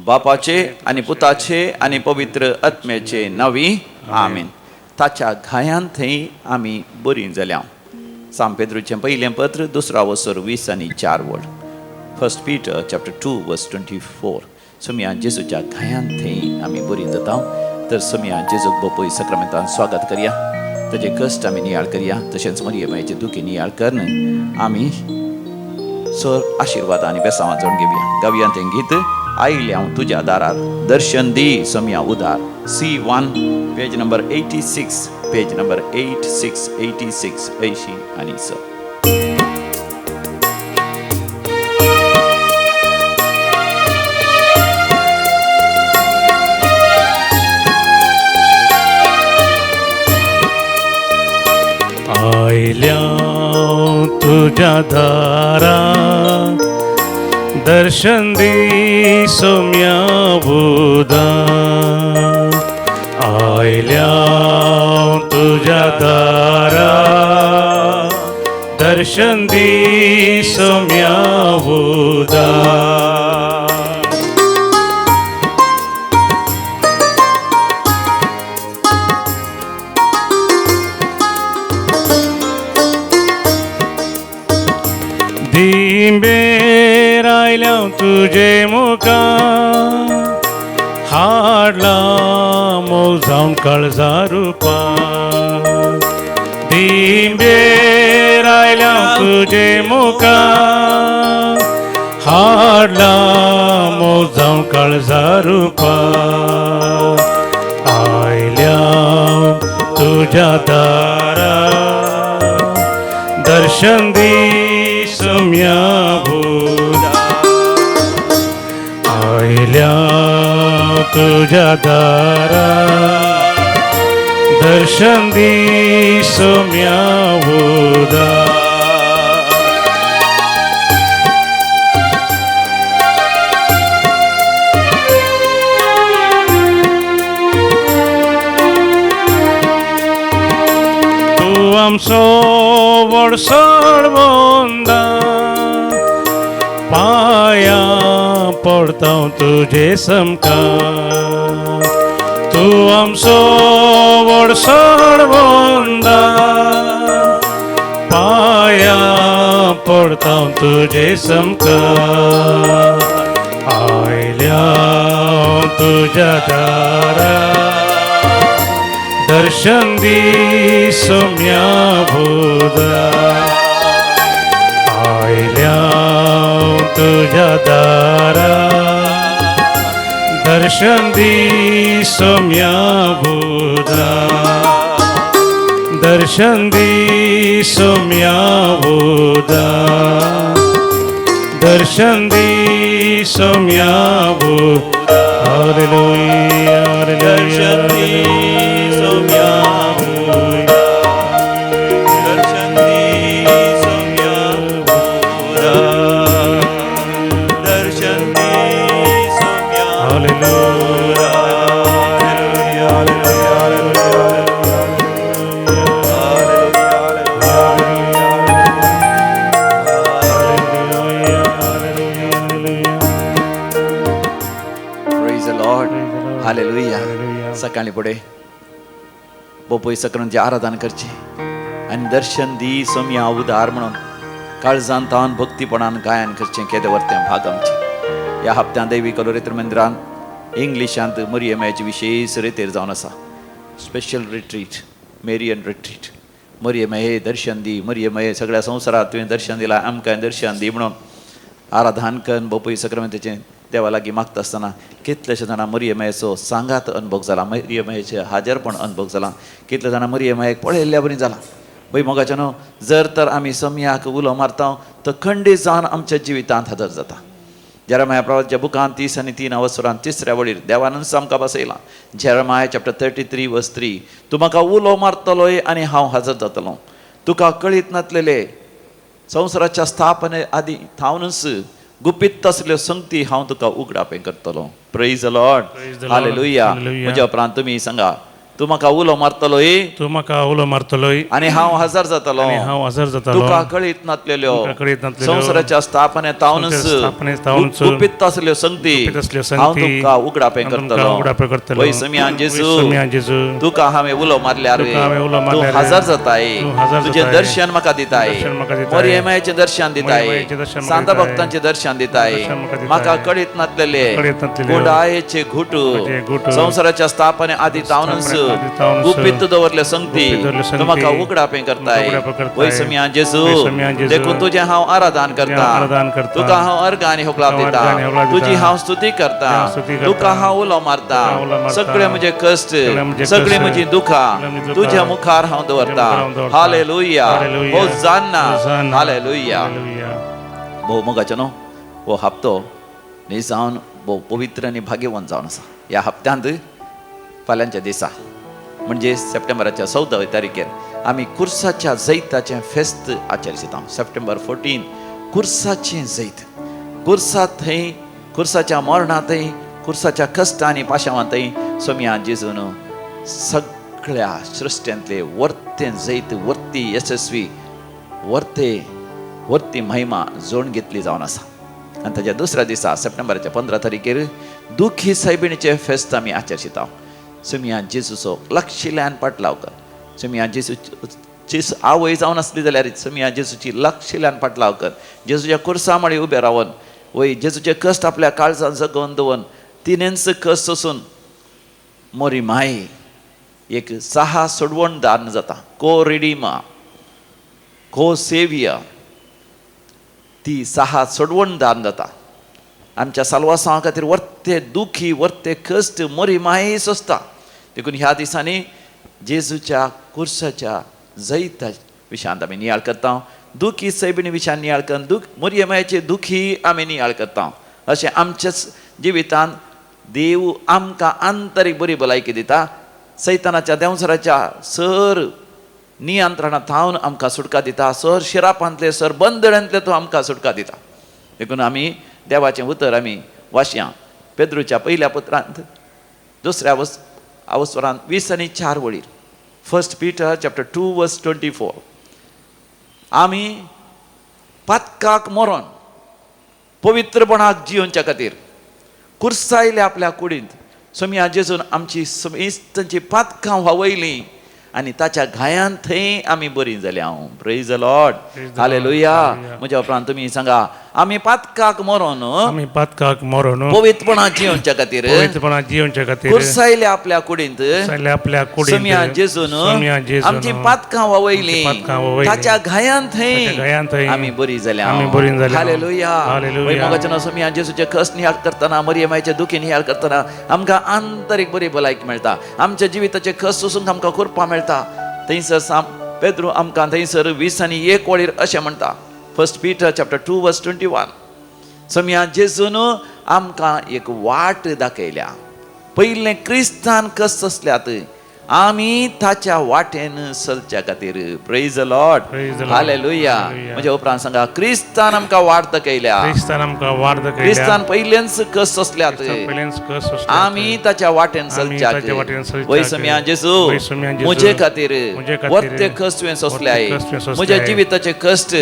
बापाचे आनी पुताचे आनी पवित्र आत्म्याचे नांवी आमेन. ताच्या घायान थंय आमी बरीं जाल्या. सांत पेद्रूचें पयलें पत्र 2 वसर 20 आनी 4 वळ. 1 Peter chapter 2 verse 24. सोमया जेजूच्या घायान थंय आमी बरीं जाता. तर सोमया जेजूक बोपय सक्रामेंतान स्वागत करया, ताजे कश्ट आमी नियाळ करया, तशेंच मरियमायचे दुखी नियाळ करून आमी सर आशिर्वाद आनी बेसांवां जोड घेवया. गावया तें गीत आयलें हांव तुज्या दारार, दर्शन दी सोमया उदार. C1 page number 86, page number 86, 86, 80 आनी 6. आयल्या तुज्या दारा दर्शन दी सोम्या बुदा. आयल्या तुज्या दारा दर्शन दी सोम्या बुदा. दिंबेर आयल्या तुजे मुखार हाडला मोल जावन काळजा रुपा. दिंबेर आयल्या तुजे मुखार हाडला मोल जावन काळजा रुपा. आयल्या तुज्या दारा दर्शन दी सोम्या बुदा. आयल्या तुज्या दारा दर्शन दी सोम्या बुदा. तूं आमचो व्हड सडवंदा पाया पडता तुजे समकार. तूं आमचो व्हड सडवंदा पाया पडता तुजे समकार. आयल्या तुज्या दारा दर्शन दी सोम्या बुदा. आयल्या तुज्या दारा दर्शन दी सोम्या बुदा. दर्शन दी सोम्या बुदा. दर्शन दी सोम्या बुदा. हालेलुया हालेलुया सोम्या बुदा. दर्शन दी सोम्या बुदा. दर्शन दी सोम्या hallelujah hallelujah hallelujah. Praise the Lord. Hallelujah. सकाळी फुडें बोपय सकरांची आराधना करची आनी दर्शन दी सोम्या उदार म्हणून काळजान तावन भक्तीपणान गायन करचें. केदें वर्तें भाग आमचें. ह्या हप्त्यान देवी कलोरेत्र मंदिरान इंग्लिशांत मरियमायची विशेष रेतेर जावन आसा. Special retreat, Marian retreat. मरियमाये दर्शन दी, मरियमाये सगळ्या संवसारात तुवें दर्शन दिलां, आमकां दर्शन दी म्हणून आराधन करून बोपय सक्रामेंताचें देवा लागीं मागता आसतना कितलेशे जाणां मरियमायेचो सांगात अनुभव जाला, मरियमायेचें हाजरपण अनुभव जाला, कितले जाणां मरियमायेक पळयल्ल्या बरी जाला. पळय मोगाचें न्हू, जर तर आमी सम्याक उलो मारता तर खंडीत जावन आमच्या जिवितांत हजर जाता. जेरमाया प्रवाच्या बुकांत 30 आनी 3 अवसरान 3ऱ्या वळीर देवानूच आमकां बसयलां. जेरमाया चॅप्टर 33 वर्स 3, तूं म्हाका उलो मारतलोय आनी हांव हजर जातलो. तुका कळीत नासलेले संवसाराच्या स्थापने आदी थावनूच गुपीत असल्यो संगती हांव तुका उगडापें करतलो. Praise the Lord. Praise the Lord. Hallelujah. Hallelujah. म्हज्या उपरांत तुमी सांगा, तूं म्हाका उलो मारतलोय, तूं म्हाका उलो मारतलोय आनी हांव हजर जातलो, आनी हांव हजर जातलो. तुका कळीत नातलेल्यो संवसाराच्या स्थापने तावनच गुपीत आसल्यो संगती हांव तुका उगडापें करतलो. वय समियान जेजू, तुका हांवें उलो मारल्यार तूं हजर जाताय, तुजें दर्शन म्हाका दिताय, मोरयमायचें दर्शन दिताय, सांता भक्तांचें दर्शन दिताय. म्हाका कळीत नातलेले गुंडायेचे घुट संवसाराच्या स्थापने आदी तावनच गुपीत दवरले संगती तूं म्हाका उगडापें करताय. वय समियान जेजू, देखून तुजें हांव आराधन करता, तुका हांव अर्घ आनी होकलाप दिता, तुजी हांव स्तुती करता, तुका हांव उलो मारता. सगळे म्हजे कश्ट, सगळीं म्हजी दुखां तुज्या मुखार हांव दवरता. Hallelujah, hosanna, hallelujah. भोव मोगाचो न्हू हो हप्तो न्ही जावन भोव पवित्र आनी भाग्यवंत जावन आसा. ह्या हप्त्यांत फाल्यांच्या दिसा म्हणजे सप्टेंबराच्या 14 तारखेर आमी कुर्साच्या जैताचें फेस्त आचरिता. सप्टेंबर 14 कुर्साचें जैत. कुर्सा थंय, कुर्साच्या मरणांतय, कुर्साच्या कश्ट आनी पाशावांतय सोमया जेजून सगळ्या सृश्ट्यांतले वर्तें जैत, वर्ती यशस्वी, वर्ते वर्ती महिमा जोड घेतली जावन आसा. आनी ताच्या दुसऱ्या दिसा सप्टेंबराच्या 15 तारखेर दुखी सायबिणीचें फेस्त आमी आचरिता. सोमया जेजूचो लक्षिल्यान पाटलाव कर. सोमया जेजूची आवय जावन आसली जाल्यार सोमया जेजूची लक्षिल्यान पाटलाव कर. जेजूच्या कुर्सा माळी उबे रावन वय जेजूचे कश्ट आपल्या काळजान जगोवन दवरून तिणेंच कश्ट सोसून मोरी माय एक सहा सोडवणदार जाता. को रिडीमा, को सेविया, ती सहा सोडवणदार जाता. आमच्या साल्वासांवा खातीर वर्ते दुखी, वर्ते कश्ट मोरी माय सोंसता. देखून ह्या दिसांनी जेजूच्या कुर्साच्या जैता विशयांत आमी नियाळ करता. दुखी सैबिणी विशयान नियाळ करून दुख मोरये मायेचे दुखी आमी नियाळ करता. अशें आमच्याच जिवितांत देव आमकां आंतरीक बरी भलायकी दिता. सैतानाच्या देंवसराच्या सर नियंत्रणां थावन आमकां सुटका दिता. सर शिरापांतले, सर बंदड्यांतले तो आमकां सुटका दिता. देखून आमी देवाचें उतर आमी वाचया. पेद्रूच्या पयल्या पत्रांत दुसऱ्या अवसरांत 20 आनी 4 वळीर, 1 Peter chapter 2 verse 24, आमी पातकाक मरोन पवित्रपणाक जियोवच्या खातीर कुर्सायले आपल्या कुडींत सोमया जेजून आमची समेस्तांची पातकां व्हांवयलीं आनी ताच्या घायान थंय आमी बरीं जालीं. हांव प्रेज the Lord, hallelujah. म्हज्या उपरांत तुमी सांगा, आमी पातकाक मरोन, आमी पातकाक मरोन पवित्रपणाक जियोवच्या खातीर, पवित्रपणाक जियोवच्या खातीर कुर्सायले आपल्या कुडींत कुर्सायले आपल्या कुडींत सोमया जेजून आमची पातकां व्हांवयलीं, ताच्या घायान थंय आमी बरी जाल्या. आमी बरी जाल्या. हालेलुया. मोगाच्या सोमया जेजूचे कश्ट नियाळ करतना, मरियमायचे दुखी नियाळ करतना आमकां आंतरीक बरी भलायकी मेळटा. आमच्या जिविताचे कश्ट सोसूंक आमकां कृपा मेळटा. थंयसर पेद्रू आमकां थंयसर 20 आनी 1 वळीर अशें म्हणटा, 1 Peter chapter 2 verse 21, सोमया जेजून आमकां एक वाट दाखयल्या. पयलें क्रिस्तान कश्ट सोंसल्यात, आमी ताच्या वाटेन चलच्या खातीर. Praise the Lord, hallelujah. म्हज्या उपरांत सांगा, क्रिस्तान आमकां वाट दाखयल्या. क्रिस्तान आमकां वाट दाखयल्या. क्रिस्तान पयलेंच कश्ट सोंसल्यात, आमी ताच्या वाटेन चलच्याक. वय सोमया जेजू, म्हजे खातीर वर्ते कश्ट तुवें सोंसल्याय, म्हज्या जिविताचे कश्ट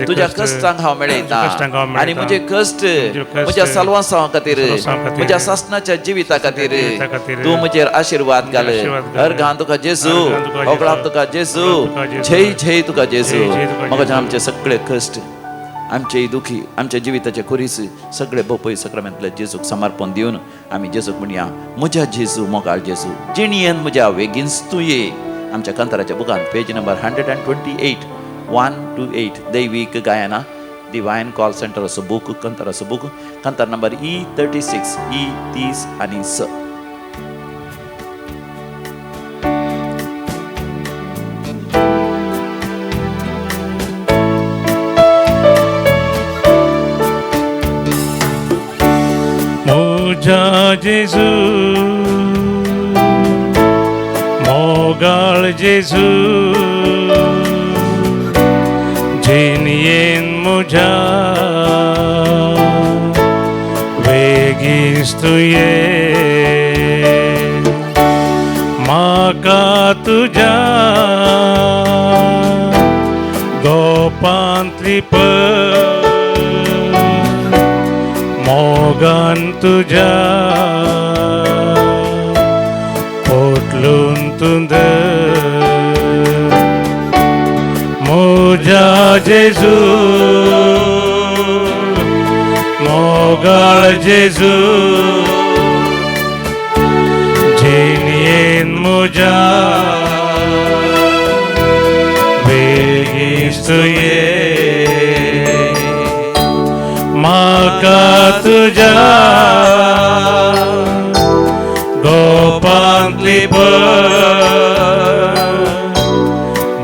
तुज्या कश्टांक हांव मेळयता आनी म्हजे कश्ट म्हज्या साल्वासांवा खातीर, म्हज्या सासणाच्या जिविता खातीर तूं म्हजेर आशिर्वाद घाल. अर्घान तुका जेजू, होगळाप तुका जेजू, जय जय तुका जेजू. म्हाका आमचे सगळे कश्ट, आमचे दुखी, आमच्या जिविताचे खुरीस सगळे बोपय सक्रामेंतले जेजूक समर्पण दिवन आमी जेजूक म्हणया, म्हज्या जेजू, मोगाळ जेजू, जिणयेन म्हज्या वेगींच तूं ये. आमच्या कांताराच्या बुकान पेज नंबर 128, 128, दैवीक गायना, डिवायन कॉल सेंटर असो बूक, कांताराचो बूक, कांतार नंबर E36, E30 आनी 6. म्हज्या जेजू, मोगाळ जेजू, जिणयेन म्हज्या वेगींच तूं ये, म्हाका तुझ्या गोपांतली मोगान तुझ्या पोटलून तुंद मुझ्या जेजू मोगाळ जेजू जिणयेन मुझ्या बेगीच तुये म्हाका तुझ्या गोपांतली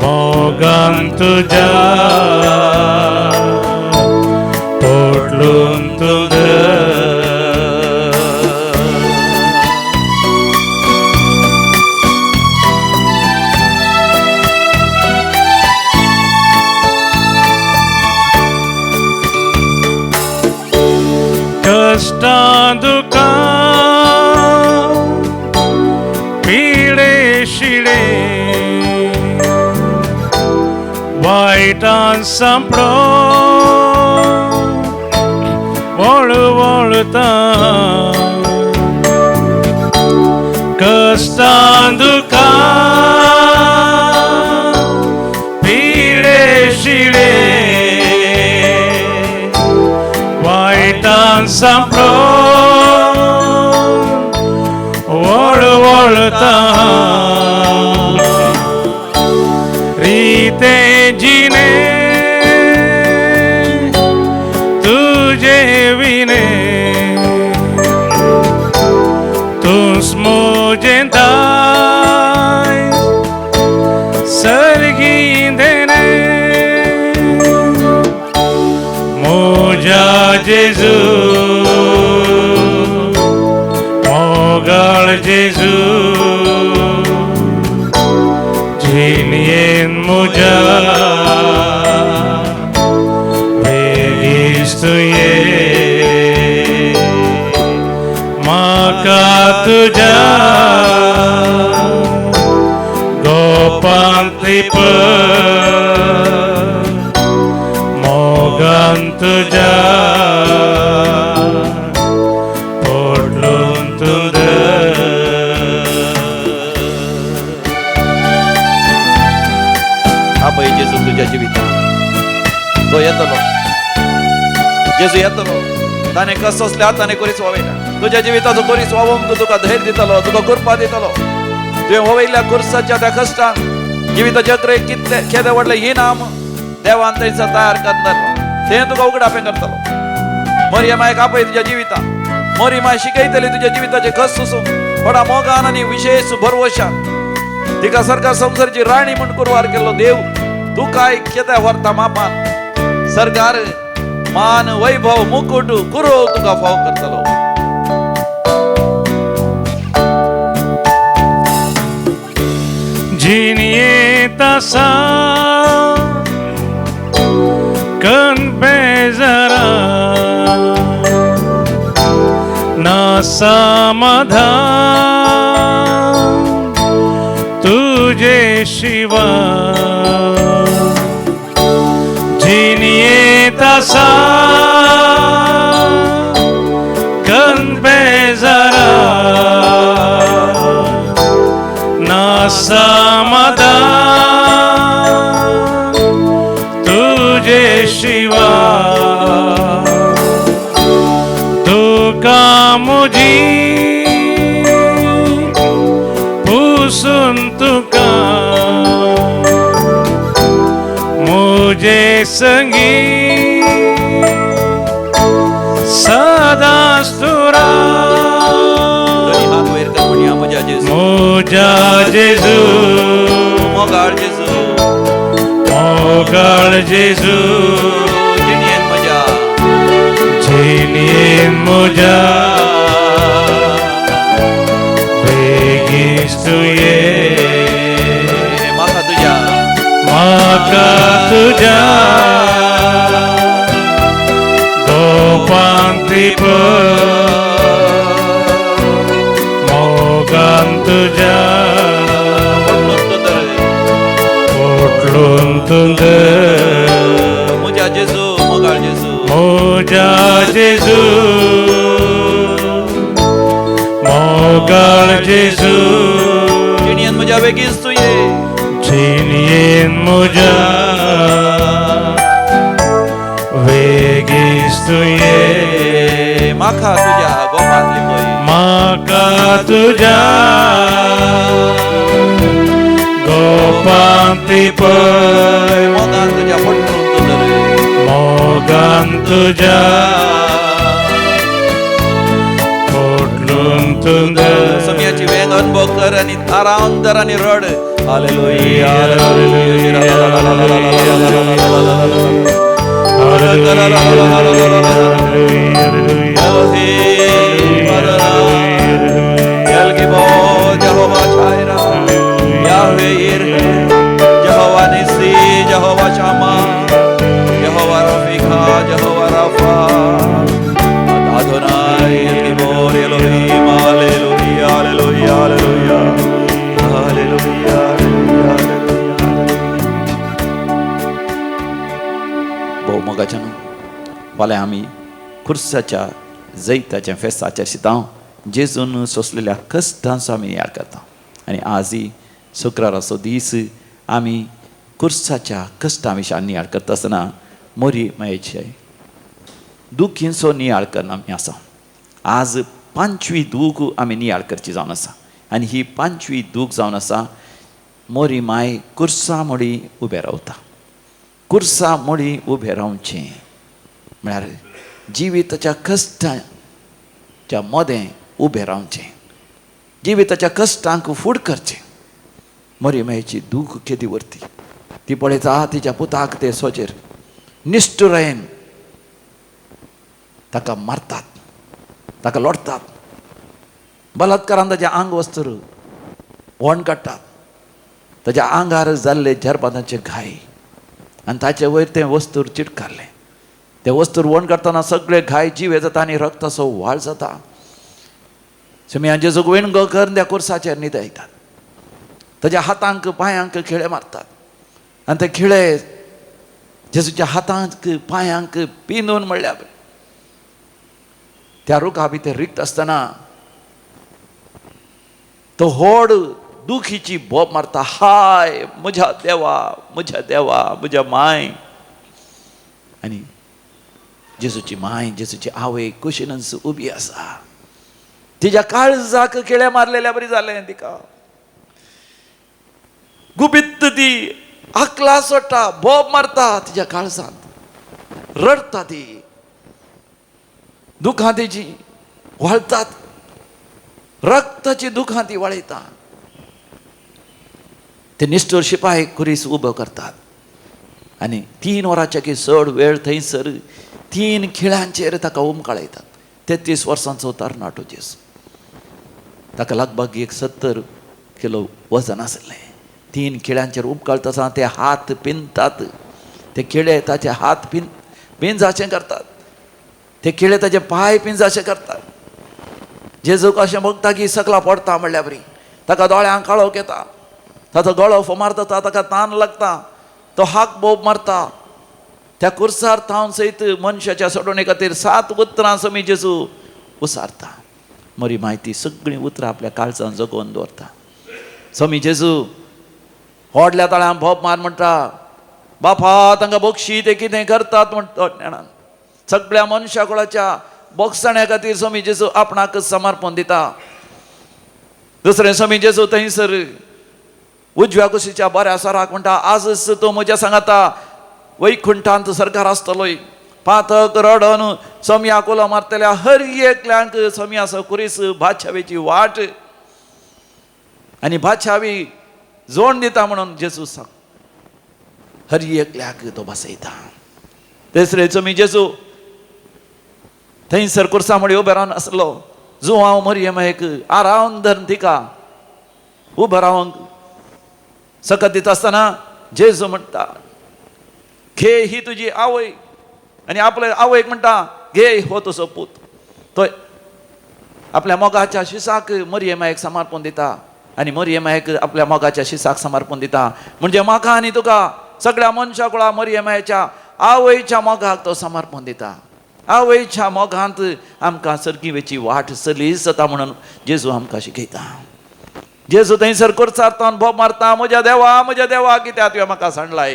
मोगान तुझ्या पोटलून तुझ कष्टां दुकां पिडे शिडे वायटान सांपडो वळवळता कष्टां दुकां पिडे शिडे वायटान सांपडो वळवळता रीते जिने तुझे विने तूंच म्हजें दायज सर्गी देणे म्हज्या जेजू मोगाळ जेजू जिणयेन म्हज्या बेगीच तुये म्हाका तुझ्या गोपांतली मोगान तुझ्या पोटलून तुझ आपय जेजू तुज्या जिवितांत तो येतलो जेजू येतलो ताणें कसो असल्या ताणें कोरीस वावयला तुज्या जिविताचो कोरीस वावोवंक तुका धैर्य दितलो तुका कृपा दितलो तुवें वयल्या कुर्साच्या त्या कश्टान जिविताचे अकरे कितले केदे व्हडलें इनाम देवान थंयसर तयार करतलो तें तुका उगडापें करतलो. मोरये मायक आपय तुज्या जिवितान मोरी माय शिकयतली तुज्या जिविताचे कस सोसूंक व्हडा मोगान आनी विशेश भरवशान तिका सरकार संवसाराची राणी म्हूण कुरवार केल्लो देव तुकाय केदें व्हरता मापान सरकार मान वैभव मुकुट कुरो तुका फाव करतलो. जिणयेंत आसा कनपेजरा ना समाधान तुझे शिवा जिणयेंत आसा कनपेजरा ना समाधान तुझे शिवा तुका म्हजी पुसून तुका म्हजे संगी सदांच तुरा हात वयर कर म्हणया म्हज्या जेजू म्हज्या जेजू मोगाळ जेजू मोगाळ जेजू जिणयेन म्हज्या जिणयेन म्हज्या बेगीच तुये म्हाका तुज्या म्हाका तुज्या गोपांतली मोगान तुज्या पोटलून पोटलून तुंदर. म्हज्या जेजू मोगाळ जेजू, म्हज्या जेजू मोगाळ जेजू, जिणयेन म्हज्या वेगीच तूं ये, जिणयेन म्हज्या वेगीच तूं ये. म्हाका तुज्या गोपांत लिपय, म्हाका तुज्या गोपांत लिपय. मोगान तुज्या पोटलून तूं धर, मोगान तुज्या पोटलून तूं धर. समयाची वेंग अनुभव कर आनी थारावन धर आनी रड. Hallelujah hallelujah. El Gibor, Jehovah Jireh, Yahweh Jireh, Jehovah Nissi, Jehovah Shammah, Jehovah Rafika, Jehovah Rapha, Adonai, El Gibor, Elohim, Hallelujah, Hallelujah, Hallelujah, Hallelujah, Hallelujah. भोव मोगाच्यान फाल्यां आमी खुर्साच्या जैताचें फेस्त आचरिता. जेजून सोंसलेल्या कश्टांचो आमी याद करता आनी आजय शुक्राराचो दीस आमी खुर्साच्या कश्टां विशीं नियाळ करता आसतना मोरी मायेचे दुखींचो नियाळ करना आमी आसा. आज पांचवी दूख आमी नियाळ करची जावन आसा आनी ही पांचवी दूख जावन आसा मोरी माय कुर्सा मोडी उबें रावता. कुर्सा मोडी उबें रावचें म्हळ्यार जिविताच्या कश्टाच्या मदें उबें रावचें, जिविताच्या कश्टांक फूड करचें. मोरी मायेची दूख केदी वरती ती पळयता तिच्या पुताक ते सोजेर निश्ठुरायेन ताका मारतात, ताका लोटतात, बलात्कारान ताजें आंग वस्त्र व्हण काडटात, ताज्या आंगार जाल्ले झरपातांचे घाय आनी ताचे वयर तें वस्तूर चिटकारलें. तें वस्तूर व्हण काडटना सगळे घाय जिवे जाता आनी रक्ताचो व्हाळ जाता. सुमयान जेजूक विणगो करून त्या कुर्साचेर न्हिदयतात, ताज्या हातांक पांयांक खिळे मारतात आनी ते खिळे जेजूच्या हातांक पांयांक पिंदून म्हणल्यार त्या रुखा भितर रिक्त आसतना तो व्हड दुखीची बोब मारता, हाय म्हज्या देवा, म्हज्या देवा, म्हज्या माय. आनी जेजूची माय, जेजूची आवय कुशीनच उबी आसा. तिच्या काळजाक खिळे मारलेल्या बरी जालें तिका. गुपीत ती आकला सोडटा, बोब मारता तिच्या काळजांत, रडटा ती, दुखां तिची व्हाळतात, रक्ताची दुखां ती वाळयता. ते निश्ठूर शिपाय खुरीस उबो करतात आनी 3 वरांच्या की चड वेळ थंयसर 3 खिळांचेर ताका उमकाळयतात. 33 वर्सांचो तरणाटो जेजू, ताका लगभग एक 70 किलो वजन आसलें. 3 खिळांचेर उमकाळता आसतना ते हात पिंदतात, ते खिळे ताचे हात पिंजाचें करतात, ते खिळे ताचे पांय पिंजाचे करतात. जेजूक अशें भोगता की सकला पडटा म्हणल्या बरी, ताका दोळ्यांक काळोख येता, ताचो गळो फोमार जाता, ताका तान लागता, तो हाक बोब मारता. त्या कुर्सार थावन सयत मनशाच्या सोडवणे खातीर 7 उतरां समी जेजू उसारता. मरी म्हायती सगळीं उतरां आपल्या काळजान जगोवन दवरता. समी जेजू व्हडल्या ताळ्यान भोप मार म्हणटा, बापा तांकां बक्षी ते कितें करतात म्हणटा. सगळ्या मनशा कुळाच्या बोगसण्या खातीर स्वामी जेजू आपणाक समर्पण दिता. दुसरें स्वामी जेजू थंयसर उजव्या कुशीच्या बऱ्या सराक म्हणटा, आजच तूं म्हज्या सांगाता वैकुंठांत सरकार आसतलोय. पातक रडन सोमया कुलो मारतल्या हर एकल्यांक सोमयाचो कुरीस भाच्छावेची वाट आनी भाच्छावी जोड दिता म्हणून जेजू सांग हर एकल्याक तो बसयता. तिसरे स्वामी जेजू थंयसर कुर्सा म्हळी उबे रावन आसलो. जुवांव मरियम एक आरावन धरून तिका उबो रावंक सकत दिता आसतना जेजू म्हणटा, घे ही तुजी आवय. आनी आपले आवयक म्हणटा, घे हो तुजो पूत. तो आपल्या मोगाच्या शिसाक मरियमाक समर्पण दिता आनी मरियम मायेक आपल्या मोगाच्या शिसाक समर्पण दिता. म्हणजे म्हाका आनी तुका सगळ्या मनशा कुळा मरियम मायेच्या आवयच्या मोगाक तो समर्पण दिता. आवयच्या मोगांत आमकां सर्गी वेची वाट सलीस जाता म्हणून जेजू आमकां शिकयता. जेजू थंयसर कोरसार बोब मारता, म्हज्या देवा म्हज्या देवा कित्याक तुवें म्हाका सांडलाय.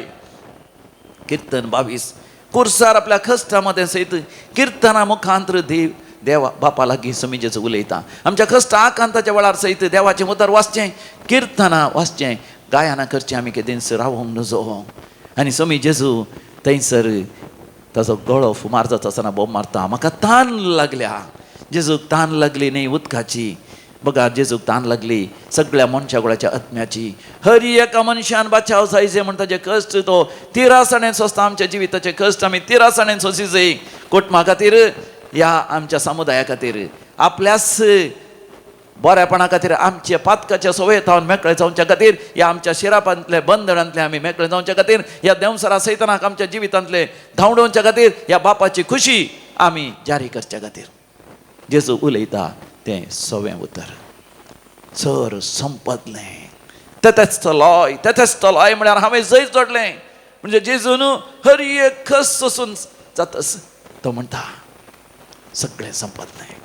किर्तन 22 कुर्सार आपल्या कश्टा मदें सयत किर्तना मुखांत देव देवा बापा लागीं समी जेजू उलयता. आमच्या कश्ट आकांताच्या वेळार सयत देवाचें उतर वाचचें, किर्तनां वाचचें, गायनां करचें, आमी केदींच रावोंक नजो. आनी समी जेजू थंयसर ताजो गळो फुमार जाता आसतना बोब मारता, म्हाका तान लागल्या. जेजूक तान लागली न्ही उदकाची, बघा जेजूक तान लागली सगळ्या मनशा कुळाच्या आत्म्याची. हर एका मनशान बाचाव जायचे म्हण ताजे कश्ट तो तिरासणेन सोंसता. आमच्या जिविताचे कश्ट आमी तिरासणेन सोंसी जाय. कुटुंबा खातीर, ह्या आमच्या समुदाया खातीर, आपल्याच बऱ्यापणा खातीर, आमच्या पातकाच्या सवये थावन मेकळे जावच्या खातीर, ह्या आमच्या शिरापांतले बंधनांतले आमी मेकळे जावच्या खातीर, ह्या देंवसरा सैतानाक आमच्या जिवितांतले धांवडोवच्या खातीर, ह्या बापाची खुशी आमी जारी करच्या खातीर जेजू उलयता तें सवें उतर. सर संपतलें तेतेच तलोय, तेतेच तलोय म्हळ्यार हांवें जैत जोडलें. म्हणजे जेजून हर एक खस सोसून जातस तो म्हणटा सगळें संपतलें.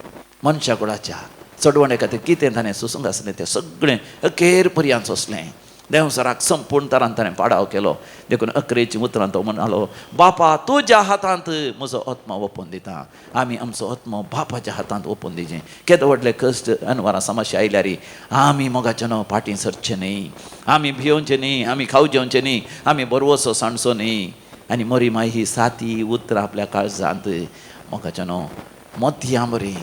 मनशा कुळाच्या चडवणे खातीर कितें ताणें सोसूंक आसलें तें सगळें अखेर पर्यंत सोंसलें. देंवसराक संपूर्ण तरान ताणें पाडाव केलो. देखून अकरेची उतरां तो म्हणालो, बापा तुज्या हातांत म्हजो आत्मो ओपून दिता. आमी आमचो आत्मो बापाच्या हातांत ओपून दिवचें. केदो व्हडले कश्ट अनवरां समस्या आयल्यार आमी मोगाचे न्हू फाटीं सरचें न्ही, आमी भियोवचें न्ही, आमी खाव जेवचें न्ही, आमी बरवसो सांडचो न्ही. आनी मरी माई ही साती उतरां आपल्या काळजांत मोगाचे न्हू मोतयां बरी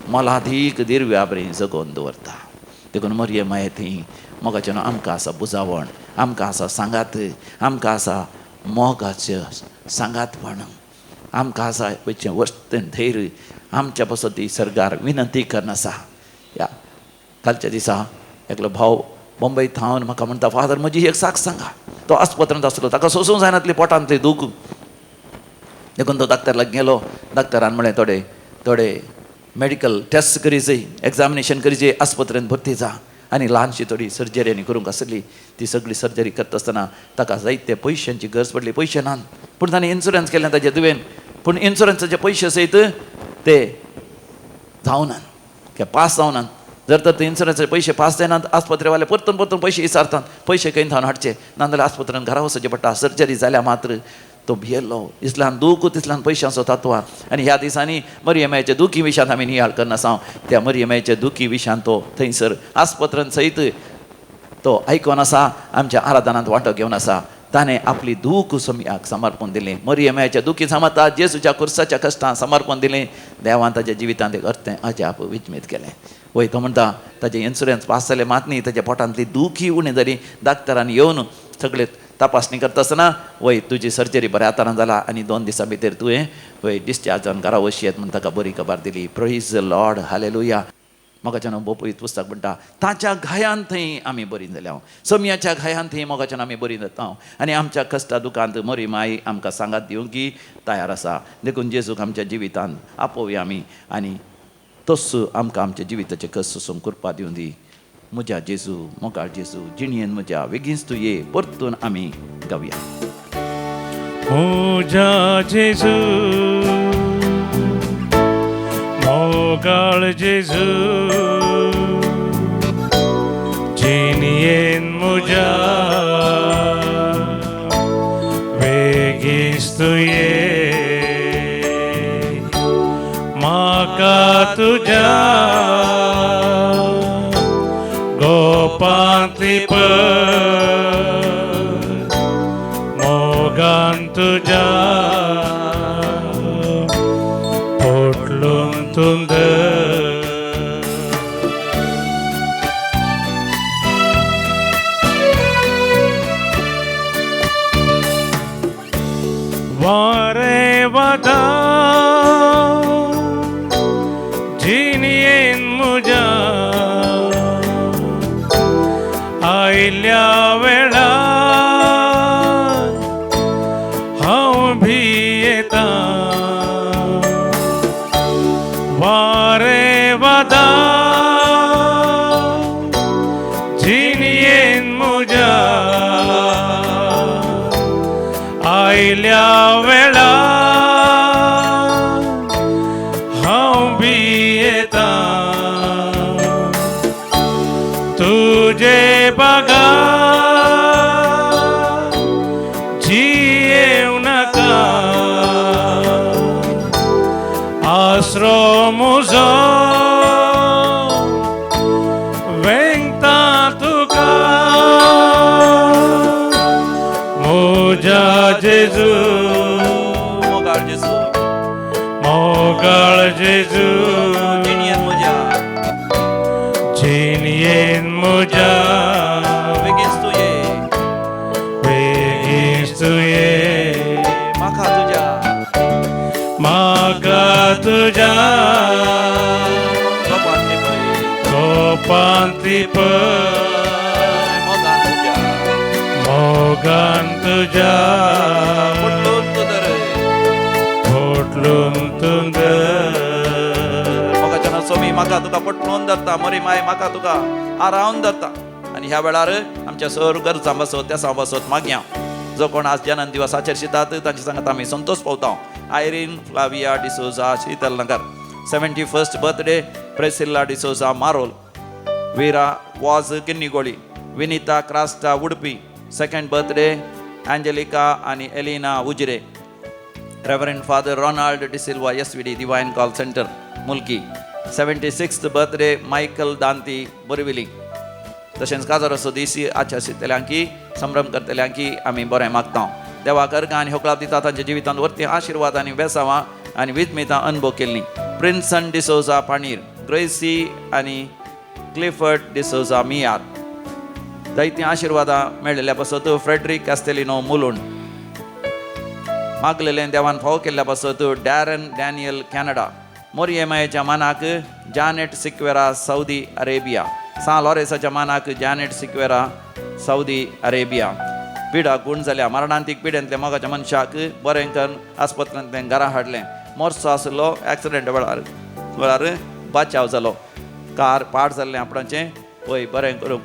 मोलादीक दिरव्या बरी जगोवन दवरता. देखून मरये माये थंय मोगाचें न्हू आमकां आसा बुजावण, आमकां आसा सांगात, आमकां आसा मोगाचें सांगातपण, आमकां आसा वयचें वस्तें धैर्य. आमच्या पासत ती सरकार विनंती करना आसा. ह्या कालच्या दिसा एकलो भाव बॉम्बे थावन म्हाका म्हणटा, फादर म्हजी एक साक्ष सांगा. तो आस्पत्रेंत आसलो, ताका सोसूंक जायनातली पोटांतली दूख. देखून तो डाक्टर लागीं गेलो. डाक्टरान म्हणलें थोडे थोडे मेडिकल टेस्ट करी जाय, एग्जामिनेशन करी जाय, आस्पत्रेंत भरती जा. आनी ल्हानशी थोडी सर्जरी आनी करूंक आसली. ती सगळी सर्जरी करता आसतना ताका जायते पयशांची गरज पडली. पयशे नात, पूण ताणें इन्शुरन्स केलें ताजे दुयेन. पूण इन्शुरन्साचे पयशे सयत ते जावनात, कित्याक पास जावनात. जर तर ते इन्शुरन्साचे पयशे पास जायनात, आस्पत्रेवाले परतून परतून पयशे विचारतात, पयशे खंय थावन हाडचे, नाजाल्यार आस्पत्रेन घरा वचचें पडटा. सर्जरी जाल्या मात्र तो भियेल्लो, इतल्यान दूख तितल्यान पयशांचो तातवार. आनी ह्या दिसांनी मरियमायच्या दुखी विशांत आमी नियाळ करना आसा. त्या मरियमायच्या दुखी विशांत तो थंयसर आस्पत्रेन सयत तो आयकोन आसा, आमच्या आराधनांत वांटो घेवन आसा. ताणें आपली दूख समयाक समर्पण दिलें. मरियमायच्या दुखी समजता जेजूच्या कुर्साच्या कश्टां समर्पण दिलें. देवान ताच्या जिवितांत एक अर्थ अजाप विजमीत केलें. वय तो म्हणटा ताजें इन्शुरन्स पास जालें मात न्ही, ताच्या पोटांतली दुखी उणें जाली. डाक्टरान येवन सगळे तपासणी करता आसतना, वय तुजी सर्जरी बऱ्या तरान जाला आनी 2 दिसां भितर तुवें वय डिस्चार्ज जावन घरा वचयेत म्हूण ताका बरी खबर दिली. Praise the Lord, hallelujah. मोगाच्यान बोपयत पुस्तक म्हणटा, ताच्या घायान थंय आमी बरी जाल्या. समयाच्या घायान थंय मोगाच्यान आमी बरी जाता. आनी आमच्या कश्टा दुकांत मरी माई आमकां सांगात दिवंक की तयार आसा. देखून जेजूक आमच्या जिवितांत आपोवया आमी आनी तस आमकां आमच्या जिविताचे कश्ट सोसूंक कृपा दिवं दी. म्हज्या जेजू, मोगाळ जेजू, जिणयेन म्हज्या बेगीनच तूं ये. परतून आमी गावया. म्हज्या जेजू, मोगाळ जेजू, जिणयेन म्हज्या बेगीन तूं ये. म्हाका तुज्या गोपांतली मोगान तुज्या पोटलून तुंद. वारे वादा जिणयेन म्हज्या आयल्या वेळार हांव भियेता. वारे वादा भियेतां तुजे बागा जियेवं नाका आसरो म्हजो वेंगता तुका म्हज्या जेजू मोगाळ जेजू मोगाळ जेजू जिणयेन म्हज्या जिणयेन म्हज्या बेगीन तूं ये बेगीन तूं ये म्हाका तुज्या म्हाका तुज्या गोपांत लिपय गोपांत लिपय मोगान तुज्या मोगान तुज्या पोटलून तूं धर पोटलून तूं धर मोगाच्या सोमी म्हाका तुका पटलून धरता मोरी माय म्हाका तुका आरावन धरता. आनी ह्या वेळार आमच्या सर गरजां बसत त्या बसत मागया जो कोण आज जन्म दिवस आचरितात तांचे सांगात आमी संतोष पावता. Irene Flavia D'Souza Sheetal Nagar 71st birthday Priscilla D'Souza Marol Veera Vaz Kinnigoli Vinita Crasta Udupi 2nd birthday Angelica आनी Elena Ujire Reverend Father Ronald D'Silva SVD Divine Call Centre Mulki 76th birthday Michael Danti Borivali. तशेंच काजार असो दीस आचरितल्यांकी संभ्रम करतल्यांकी आमी बरें मागता. देवा करका आनी होकळाप दिता तांच्या जिवितांत वरती आशिर्वाद आनी बेसावां आनी विजमितां अनुभव केल्लीं. प्रिन्सन डिसोजा पाणीर ग्रेसी आनी क्लिफर्ड डिसोजा मियार जायतीं आशिर्वादां मेळिल्ल्या पासत फ्रेडरीक कास्तेलिनो मुलुंड मागलेलें देवान फावो केल्ल्या पासत डॅरन डॅनियल कॅनडा मोरयेमायेच्या मानाक जानेट सिक्वेरा सौदी अरेबिया सां लॉरेसाच्या मानाक जानेट सिक्वेरा सौदी अरेबिया. पिडा गूण जाल्या मरणांतीक पिडेंतल्या मोगाच्या मनशाक बरें करून आस्पत्रेंतल्यान घरा हाडलें. मोर्सो आसलो एक्सिडंट वेळार वेळार बाचाव जालो कार पाड जाल्लें आपणाचें पळय बरें करूंक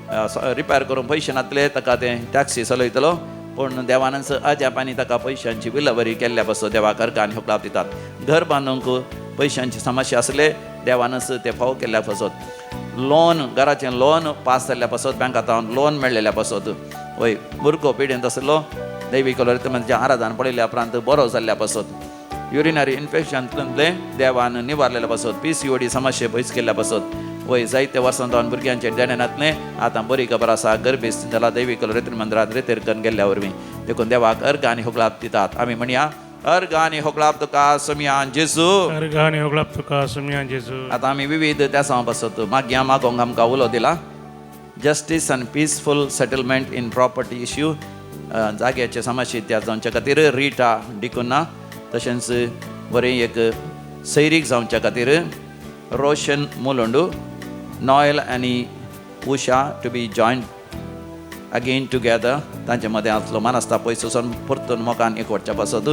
रिपेर करूंक पयशे नासले ताका तें टॅक्सी चलयतलो पूण देवानच अजापांनी ताका पयशांची विलवरी केल्ल्या पासून देवाक अर्गां आनी होकलाप दितात. घर बांदूंक पयशांची समस्या आसले देवानच ते फावो केल्ल्या पासत लोन घराचें लोन पास जाल्ल्या पासत बँकांत लोन मेळ्ळेल्या पासत वय भुरगो पिडेंत आसलो दैवी कलोरी आराधन पळयल्या उपरांत बरो जाल्ल्या पासत युरिनरी इन्फेक्शनांतलें देवान निवारलेल्या पासत PCOD समस्या पयस केल्ल्या पासत वय जायते वर्सां जावन भुरग्यांचें देणें नातलें आतां बरी खबर आसा गर्भेस्त जाला दैवी कलोरी मंदिरांत रेतेर करून गेल्ल्या वरवीं. देखून देवाक अर्घ आनी होकलाप दितात. आमी म्हणया अर्घ आनी होकलाप तुका सोमयान जेजू अर्घ आनी होकलाप तुका सोमयान जेजू. आतां आमी विविध त्या बसत मागया मागोंक आमकां उलो दिला. Justice and peaceful settlement in property issue जाग्याचे समस्या इतिहास जावच्या खातीर रिटा डिकुना तशेंच बरें एक सैरीक जावच्या खातीर रोशन मुलोंडू नॉयल आनी Usha to be join again together तांचे मदें आसलो मानसता पयस वचून परतून मोगान एकवटच्या पासत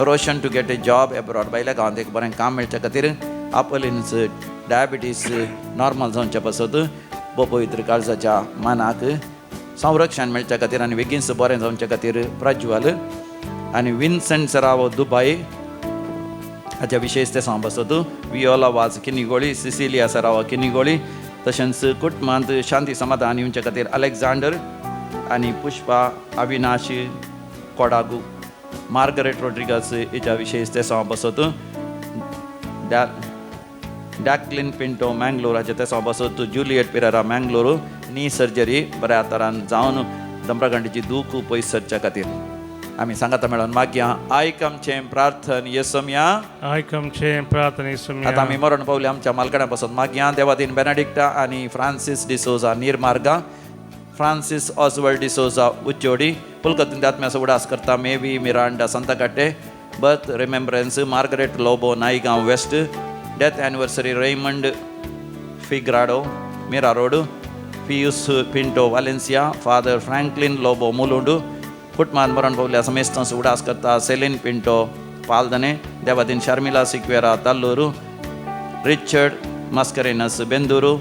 Roshan to get a job abroad भायल्या गांवांत एक बरें काम मेळच्या खातीर आपोलीन्स डायबिटीस नॉर्मल जावच्या पासत पवित्र काळजाच्या मानाक संरक्षण मेळच्या खातीर आनी बेगीन बरें जावच्या खातीर प्रज्वल आनी विन्संट सरावो दुबाय हाच्या विशेष ते सांग बसत वियोला वाज किनिगोळी सिसिलिया सरावो किनिगोळी तशेंच कुटुंबांत शांती समाधान येवच्या खातीर अलेक्झांडर आनी पुष्पा अविनाश कोडागू मार्गरेट रोड्रिगस हिच्या विशेष ते सांग बसत डॅकलिन पिंटो मँगलोर हाचे ते सांग बसत Juliet Pereira Mangalore knee surgery बऱ्या तरान जावन दमरागंडीची दूख पयस सरच्या खातीर आमी सांगाता मेळोन मागया. आयक आमचें प्रार्थन येसोमया आयक आमचें प्रार्थन येसोमया. आतां आमी मरण पावले आमच्या मालकड्या पासून मागया. देवादीन बेनेडिक्टा आनी Francis D'Souza Nirmarga Francis Oswald D'Souza Uchchodi पुलकतीन आत्म्याचो उडास करता Mavy Miranda Santakatte birth remembrance Margaret Lobo Naigaon west death anniversary Raymond Figueiredo Mira road Pius Pinto Valencia father Franklin Lobo Mulund कुटुंबान मरण पावल्या समेस्तांचो उडास करता सेलीन पिंटो पालदने देवादीन शर्मिला सिक्वेरा ताल्लूरू रिचर्ड मास्करेनस बेंदुरू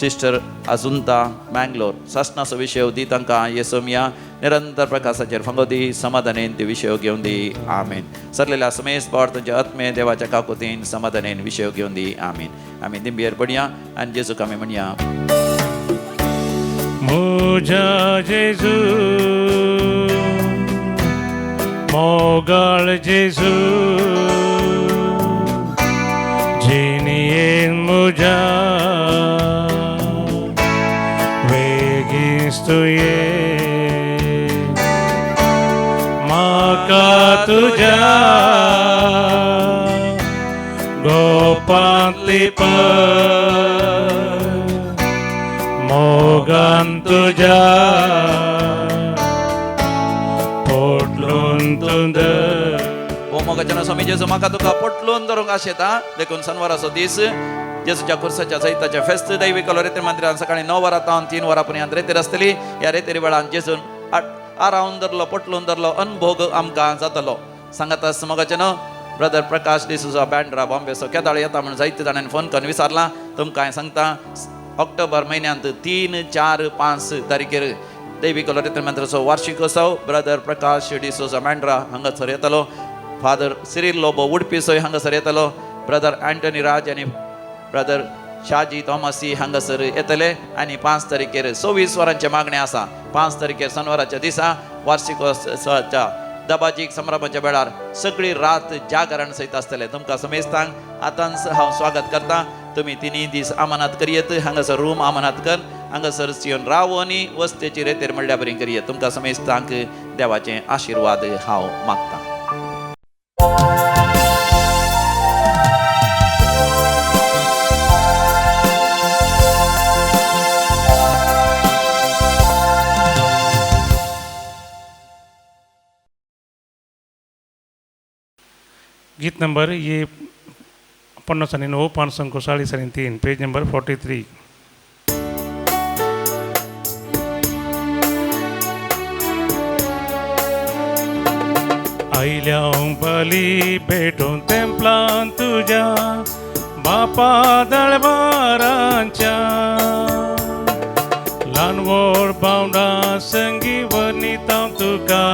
सिस्टर अजुंता मँगलोर सासणाचो विशय दी तांकां ये सोमया निरंतर प्रकाशाचेर फांगो दी समाधानेन ती विशय घेवन दी आमेन. सरलेल्या समेस पावट तुमच्या आत्मे देवाच्या काकुतीन समाधानेन विशय घेवन दी आमेन. आमी दिंबियर पडया आनी जेजूक आमी म्हणया म्हज्या जेजू मोगाळ जेजू जिणयेन म्हज्या वेगींच तुवें म्हाका तुज्या गोपांतली मोगान तुज्या पोटलून तुंदर. हो मोगाच्या स्वामी जेजू म्हाका तुका पोटलून धरूंक आशेता देखून सनवाराचो दीस जेजूच्या खुर्साच्या जैताचें फेस्त दैवी कलोरेती मंदिरान सकाळी 9 वरां तावन 3 वरां पर्यंत रेतीर आसतली. ह्या रेतीर वेळान जेजून आरावन धरलो पोटलून धरलो अनभोग आमकां जातलो. सांगात मोगाचें न्हू ब्रदर प्रकाश डिसुजा बँड्रा बॉम्बेचो केदाळ येता म्हूण जायते जाणांनी फोन करून विचारलां. तुमकां हांवें सांगता ऑक्टोबर म्हयन्यांत 3, 4, 5 तारखेर दैवी कलोरेती मंदिराचो वार्षिकोत्सव ब्रदर प्रकाश डिसोजा बँड्रा हांगासर येतलो. फादर सिरील लोबो उडपीसोय हांगासर येतलो. ब्रदर अँटनी राज आनी ब्रदर शाजी थॉमसी हांगासर येतले. आनी 5 तारखेर 24 वरांचें मागणें आसा. 5 तारखेर सनवाराच्या दिसा वार्षिकोत्सवाच्या दबाजीक समारंभाच्या वेळार सगळी रात जागरण सयत आसतलें. तुमकां समेस्तांक आतांच हांव स्वागत करता. तुमी 3 दीस आमानात करयेत. हांगासर रूम आमानात कर हांगासर येवन रावनी वस्तेची रेतेर म्हणल्या बरी करयेत. तुमकां समेस्तांक देवाचे आशिर्वाद हांव मागता. गीत नंबर ये 59 543 पेज नंबर 43. आयल्या बली भेटून तेंपलान तुज्या बापा दळबारांच्या ल्हान व्हड भावंडां संगी वर्णिता तुका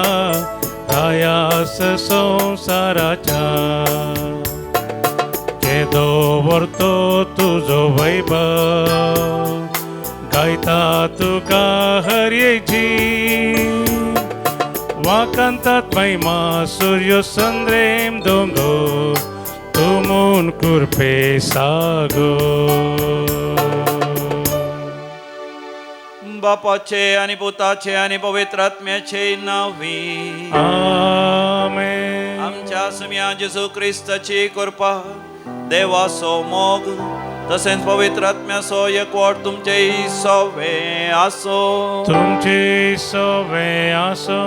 रायास संवसाराच्या केदो व्हरतो तुजो वैभव गायता तुका हरयेची वाकांतात महिमा सूर्य संद्रेम दोंगो तुमून कुरपे सागो. बापाचे आणि पुताचे आणि पवित्र आत्म्याचे नावी आमेन. आमच्या सुम्या जेजू क्रिस्ताची कृपा देवाचो मोग तसेच पवित्र आत्म्याचो एकवट तुमचे सवे आसो. तुमचे सवे आसो.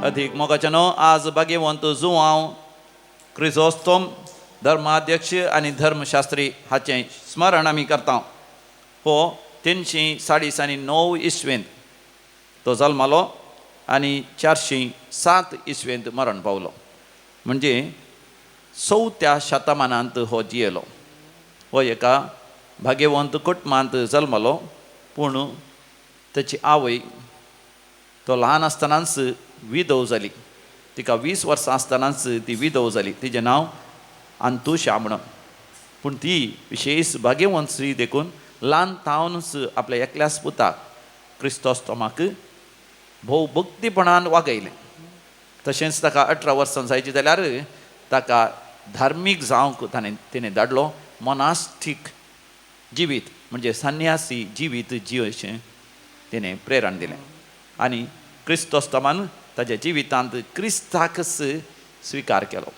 अधिक मोगाचे न्हू आज भाग्यवंत जुवांव क्रिझोस्तोम धर्माध्यक्ष आनी धर्मशास्त्री हाचें स्मरण आमी करता. हो 339 इसवेंत तो जल्मालो आनी 407 इसवेंत मरण पावलो. म्हणजे 4थ्या शतमानांत हो जियेलो. हो एका भाग्यवंत कुटुंबांत जल्मलो पूण ताची आवय तो ल्हान आसतनाच विधव जाली. तिका 20 वर्सां आसतनाच ती विधव जाली. तिजें नांव अंतुशा म्हणून. पूण ती विशेष भाग्यवंत स्त्री देखून ल्हान तावनच आपल्या एकल्याच पुताक क्रिस्तोस्तोमाक भोव भक्तीपणान वागयलें. तशेंच ताका 18 वर्सां जायची जाल्यार ताका धार्मीक जावंक ताणें तिणें धाडलो. मोनास्टीक जिवीत म्हणजे संन्यासी जिवीत जियोचें तिणें प्रेरण दिलें आनी क्रिस्तोस्तमान ताज्या जिवितांत क्रिस्ताकच स्विकार केलो.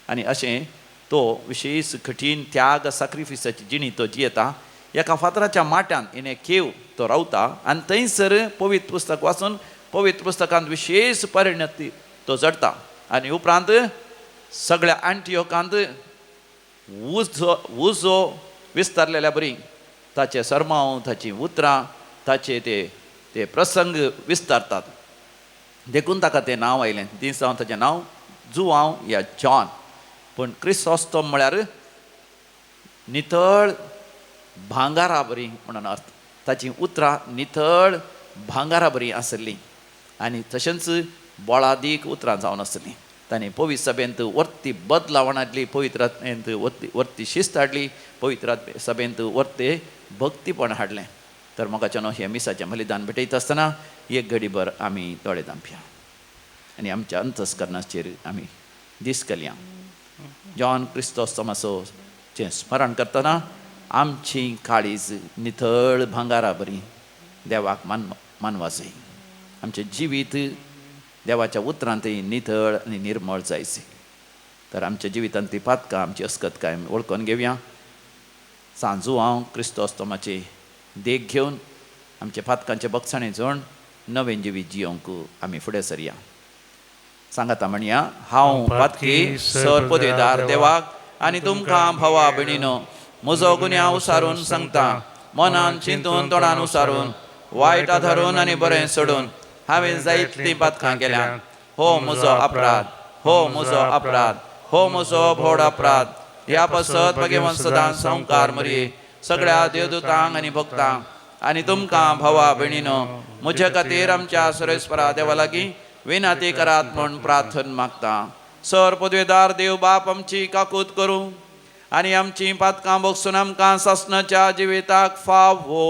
आनी अशें तो विशेष कठीण त्याग साक्रिफिसाची जिणी तो जियेता. एका फातराच्या माट्यान हिणें केव तो रावता आनी थंयसर पवित्र पुस्तक वाचून पवित्र पुस्तकांत विशेष परिणती तो जडता. आनी उपरांत सगळ्या अँटियोकांत उजो उजो विस्तारलेल्या बरी ताचे सरमांव ताचीं उतरां ताचे ते ते प्रसंग विस्तारतात. देखून ताका तें नांव आयलें. दीस हांव ताचें नांव जुवांव या जॉन. पूण क्रिसोस्तोम म्हळ्यार नितळ भांगारा बरी म्हणून अर्थ. ताचीं उतरां नितळ भांगारा बरी आसलीं आनी तशेंच बळादीक उतरां जावन आसलीं. ताणें पवित्र सभेंत वर्ती बदलावण हाडली, पवित्र आत्म्यांत वर्ती शिस्त हाडली, पवित्र सभेंत वर्ते भक्तीपण हाडलें. तर मोगाच्यानो हें मिसाचें बलिदान भेटयता आसतना एक घडीभर आमी दोळे धांपया आनी आमच्या अंतस्करणाचेर आमी दीस घालया. जॉन क्रिस्तोस्तमाचें स्मरण करतना आमची काळीज नितळ भांगारा बरी देवाक मानवाचें, आमचें जिवीत देवाच्या उतरांतय नितळ आनी निर्मळ जायचें. तर आमच्या जिवितांतली पातकां, आमची अस्कतकाय आमी वळखून घेवया. सांजू हांव क्रिस्तोस्तमाची देख घेवन आमच्या पातकांचे बक्षाणे जोड नवें जिवीत जियोंक आमी फुडें सरया. सांगाता म्हणया, हांव पातकी सर पदवीदार देवाक आनी तुमकां भावा भयणीनो म्हजो गुन्यांव उसारून सांगता, मनान चिंतून तोंडान उसारून वायट धरून आनी बरें सोडून हांवें जायतीं पातकां केल्या. हो म्हजो अपराध, हो म्हजो अपराध, हो म्हजो व्हड अपराध. ह्या पासत भगवान सदां संवकार मरये सगळ्या देवदूतांक आनी भक्तांक आनी तुमकां भावा भयणीनो म्हज्या खातीर आमच्या सुरेश्वरा देवा लागीं विनंती करात म्हूण प्रार्थन मागता. सर पदवेदार देव बाप आमची काकूत करूं आनी आमची पातकां बगसून आमकां सासणाच्या जिविताक फावो.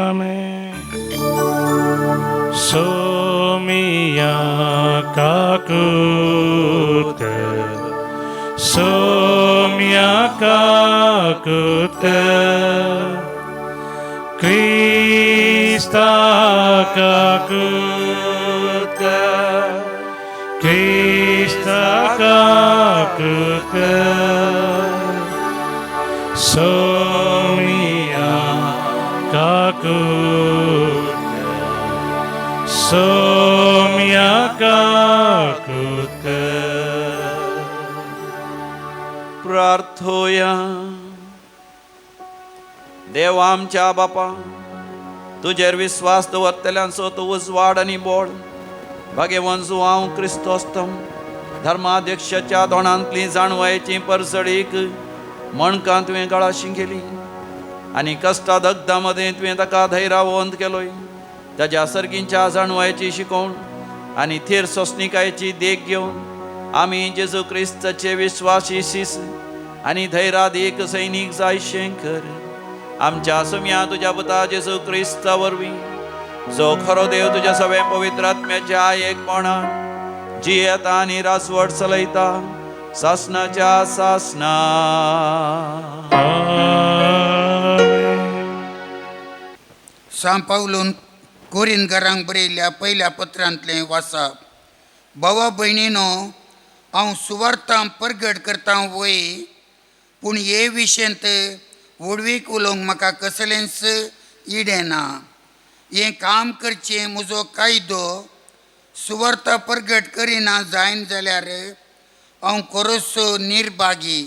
आमेन. सोमिया काकूत कर, सोमिया काकूत कर, क्रिस्ता काकूत कर, क्रिस्ता काकूत कर, सोमिया काकूत कर, सोमिया काकूत कर. प्रार्थोया. देव आमच्या बापा, तुजेर विस्वास दवरतल्यांचो तूं उजवाड आनी बोळ. भाग्यवंत हांव क्रिस्तोस्तम धर्माध्यक्षाच्या दोणांतली जाणवायेची परजळीक मणकां तुवें गळाशी केली आनी कश्टा दग्धा मदें तुवें ताका धैर्यावंत केलोय. ताज्या सर्गींच्या जाणवायेची शिकोवण आनी थीर सोंसणिकायेची देख घेवन आमी जेजू क्रिस्ताचे विस्वासी शिस आनी धैर्यादीक सैनीक जायशें कर. आमच्या सुम्या तुज्या पुता जेजू क्रिस्ता वरवीं, जो खरो देव तुज्या सगळ्या पवित्र आत्म्याच्या एकपणान जियेता आनी राजवट चलयता सासणाच्या सासणा. सांव पावलून कोरिनकारांक बरयल्ल्या पयल्या पत्रांतलें वाचप. भावा भयणीनो, हांव सुवार्थां परगट करता वय, पूण हे विशयंत व्हडवीक उलोवंक म्हाका कसलेंच इडें ना. हें काम करचें म्हजो कायदो सुवार्थ परगट करिना जायन जाल्यार हांव खरोचो निर्भागी.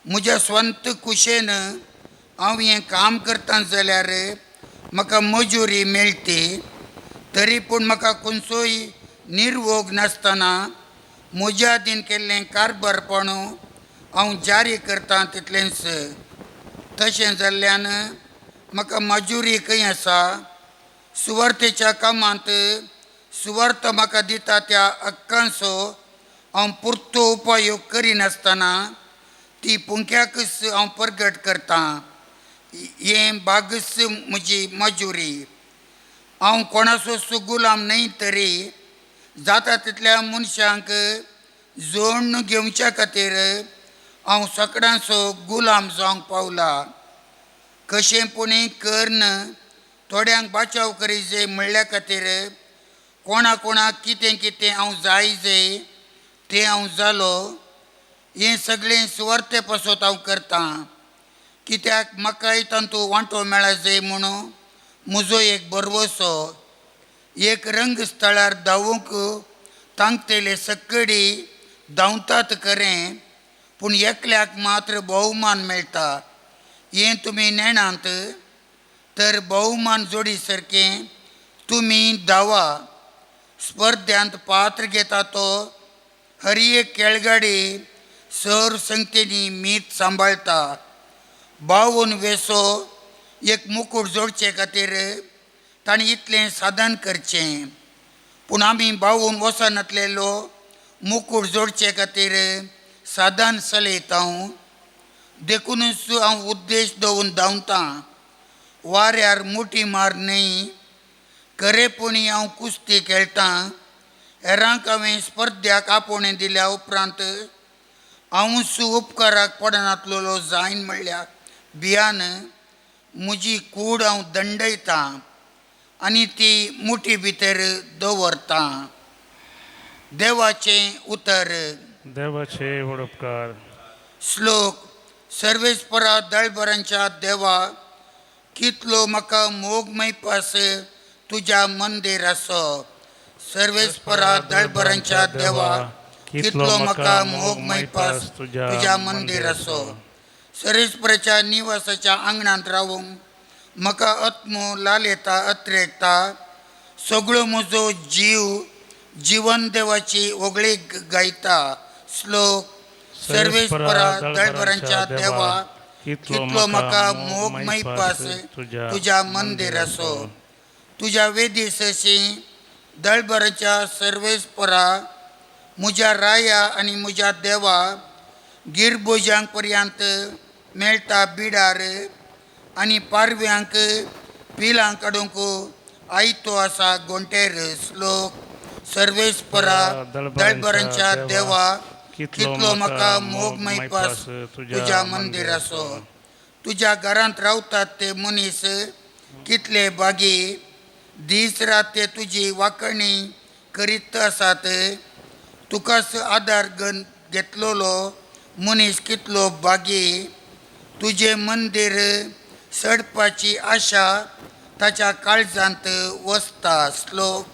म्हज्या स्वंत कुशेन हांव हें काम करता जाल्यार म्हाका मजुरी मेळटी, तरी पूण म्हाका खंयचोय निर्वोग नासतना म्हज्या अधीन केल्लें कारभारपण हांव जारी करता तितलेंच. तशें जाल्ल्यान म्हाका मजुरी खंय आसा? सुवार्थेच्या कामांत सुवार्थ म्हाका दिता त्या हक्कांचो हांव पुरतो उपयोग करिनासतना ती पुंक्याकच हांव परगट करता. हें बागच म्हजी मजुरी. हांव कोणाचोच गुलाम न्हय, तरी जाता तितल्या मनशांक जोडून घेवच्या खातीर हांव सगळ्यांचो गुलाम जावंक पावला. कशें पुणी करून थोड्यांक बाचाव करीजे म्हणल्या खातीर कोणा कोणाक कितें कितें हांव जाय जाय तें हांव जालो. हें सगळें सुवार्थे पासत हांव करतां, कित्याक म्हाकाय तातूंत वांटो मेळा जाय म्हणून म्हजो एक भरवसो. एक रंग स्थळार धांवूंक तांकतले सक्कडी धांवतात खरें, पूण एकल्याक मात्र भोवमान मेळटा. हें तुमी नेणांत तर भोवमान जोडी सारकें तुमी धांवा. स्पर्ध्यांत पात्र घेता तो हर एक खेळगाडी सर संगतेनी मीत सांबाळटा. बावन वेसो एक मुकूट जोडचे खातीर ताणें इतलें साधन करचें. पूण आमी बावून वचनातलेलो मुकूट जोडचे खातीर साधन चलयता. देखुनूच हांव उद्देश दवरून धांवतां, वाऱ्यार मुठी मार न्हय, खरेपणी हांव कुस्ती खेळटां. हेरांक हांवें स्पर्ध्याक आपोवणें दिल्या उपरांत हांवूच उपकाराक पडनातलेलो जायन म्हणल्यार भियान म्हजी कूड हांव दंडयतां आनी ती मुठी भितर दवरतां. देवाचें उतर. देवाचे व्हड उपकार. श्लोक. सर्वेस्परा दळभरांच्या देवा, कितलो म्हाका मोग मैपास तुज्या मंदिराचो. सर्वेस्परा दळभरांच्या देवा, कितलो म्हाका मोग मैपास तुज्या मंदिराचो. सर्वेस्पराच्या निवासाच्या आंगणांत रावूंक म्हाका आत्मो लालयता अत्रेकता. सगळो म्हजो जीव जिवन देवाची होगळीक गायता. श्लोक. सर्वेस्परा दळभरांच्या देवा, कितलो म्हाका मोग मैपास तुज्या मंदिराचो. तुज्या वेदी सशी दळभराच्या सर्वेस्परा म्हज्या राया आनी म्हज्या देवा, गिरबोज्यांक पर्यंत मेळटा बिडार आनी पारव्यांक पिलां काडूंक आयतो आसा गोंटेर. श्लोक. सर्वेस्परा दळभरांच्या देवा, कितलो म्हाका मोग मैपास तुज्या मंदिराचो. तुज्या घरांत रावतात ते मनीस कितले बागी, दीस रात ते तुजी वाकणी करीत आसात. तुकाच आदार घेतलेलो मनीस कितलो बागी, तुजें मंदीर सडपाची आशा ताच्या काळजांत वसता. श्लोक.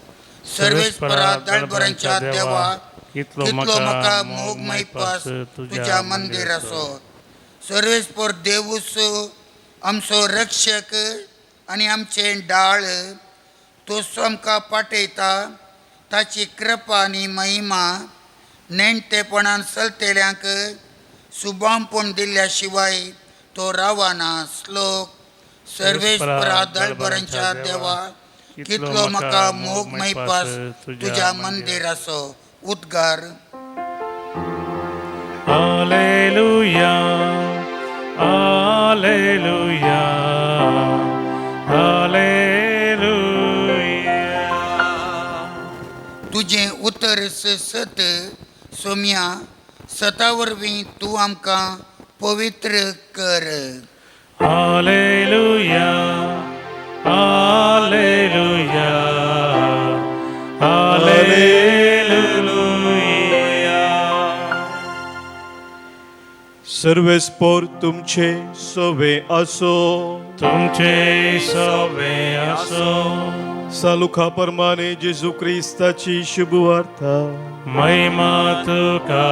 सर्वेस्परा दळभरांच्या देवा, कितलो म्हाका मोग मैपास तुज्या मंदिराचो. सर्वेस्पर देवूच आमचो रक्षक आनी आमचें डाळ, तोच आमकां पाठयता ताची कृपा आनी महिमा. नेणटेपणान चलतेल्यांक सुबामपण दिल्ल्या शिवाय तो रावना. श्लोक. सर्वेस्परा दळभरांच्या देवा, कितलो म्हाका मोग मैपास तुज्या मंदिराचो. उद्गार. Hallelujah, hallelujah, hallelujah. तुजें उतर सत सोम्या, सता वरवीं तूं आमकां पवित्र कर. Hallelujah, hallelujah, hallelujah. सर्वेस्पोर तुमचे सवे आसो, तुमचे सवे आसो. सालुखा परमाने जेजू क्रिस्ताची शुभवार्ता. महिमा तुका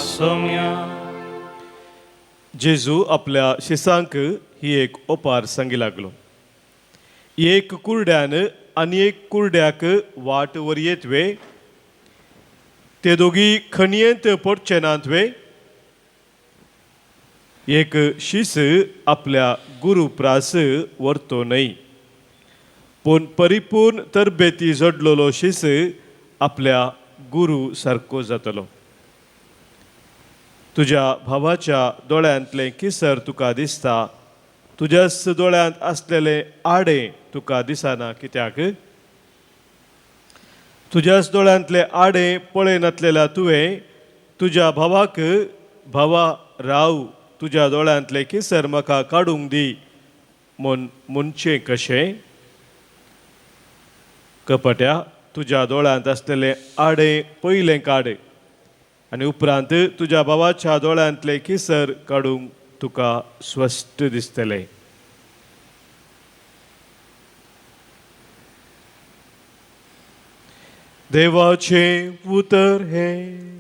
सोम्या. जेजू आपल्या शिसांक ही एक ओपार सांगी लागलो. एक कुरड्यान आनी एक कुरड्याक वाट वरयेत वे, ते दोगी खणयेंत पडचे नात वे. एक शीस आपल्या गुरु प्रास व्हरतो न्हय, पूण परिपूर्ण तरबेती जोडलेलो शीस आपल्या गुरु सारको जातलो. तुज्या भावाच्या दोळ्यांतलें किसर तुका दिसता, तुज्याच दोळ्यांत आसलेलें आडें तुका दिसना कित्याक? तुज्याच दोळ्यांतलें आडें पळयनातलेल्या तुवें तुज्या भावाक, भावा राव, तुज्या दोळ्यांतलें किसर म्हाका काडूंक दी म्हूण म्हणचें कशें? कपट्या, तुज्या दोळ्यांत आसलेलें आडें पयलें काड आनी उपरांत तुज्या भावाच्या दोळ्यांतलें किसर काडूंक तुका स्वस्थ दिसतलें. देवाचें उतर हें.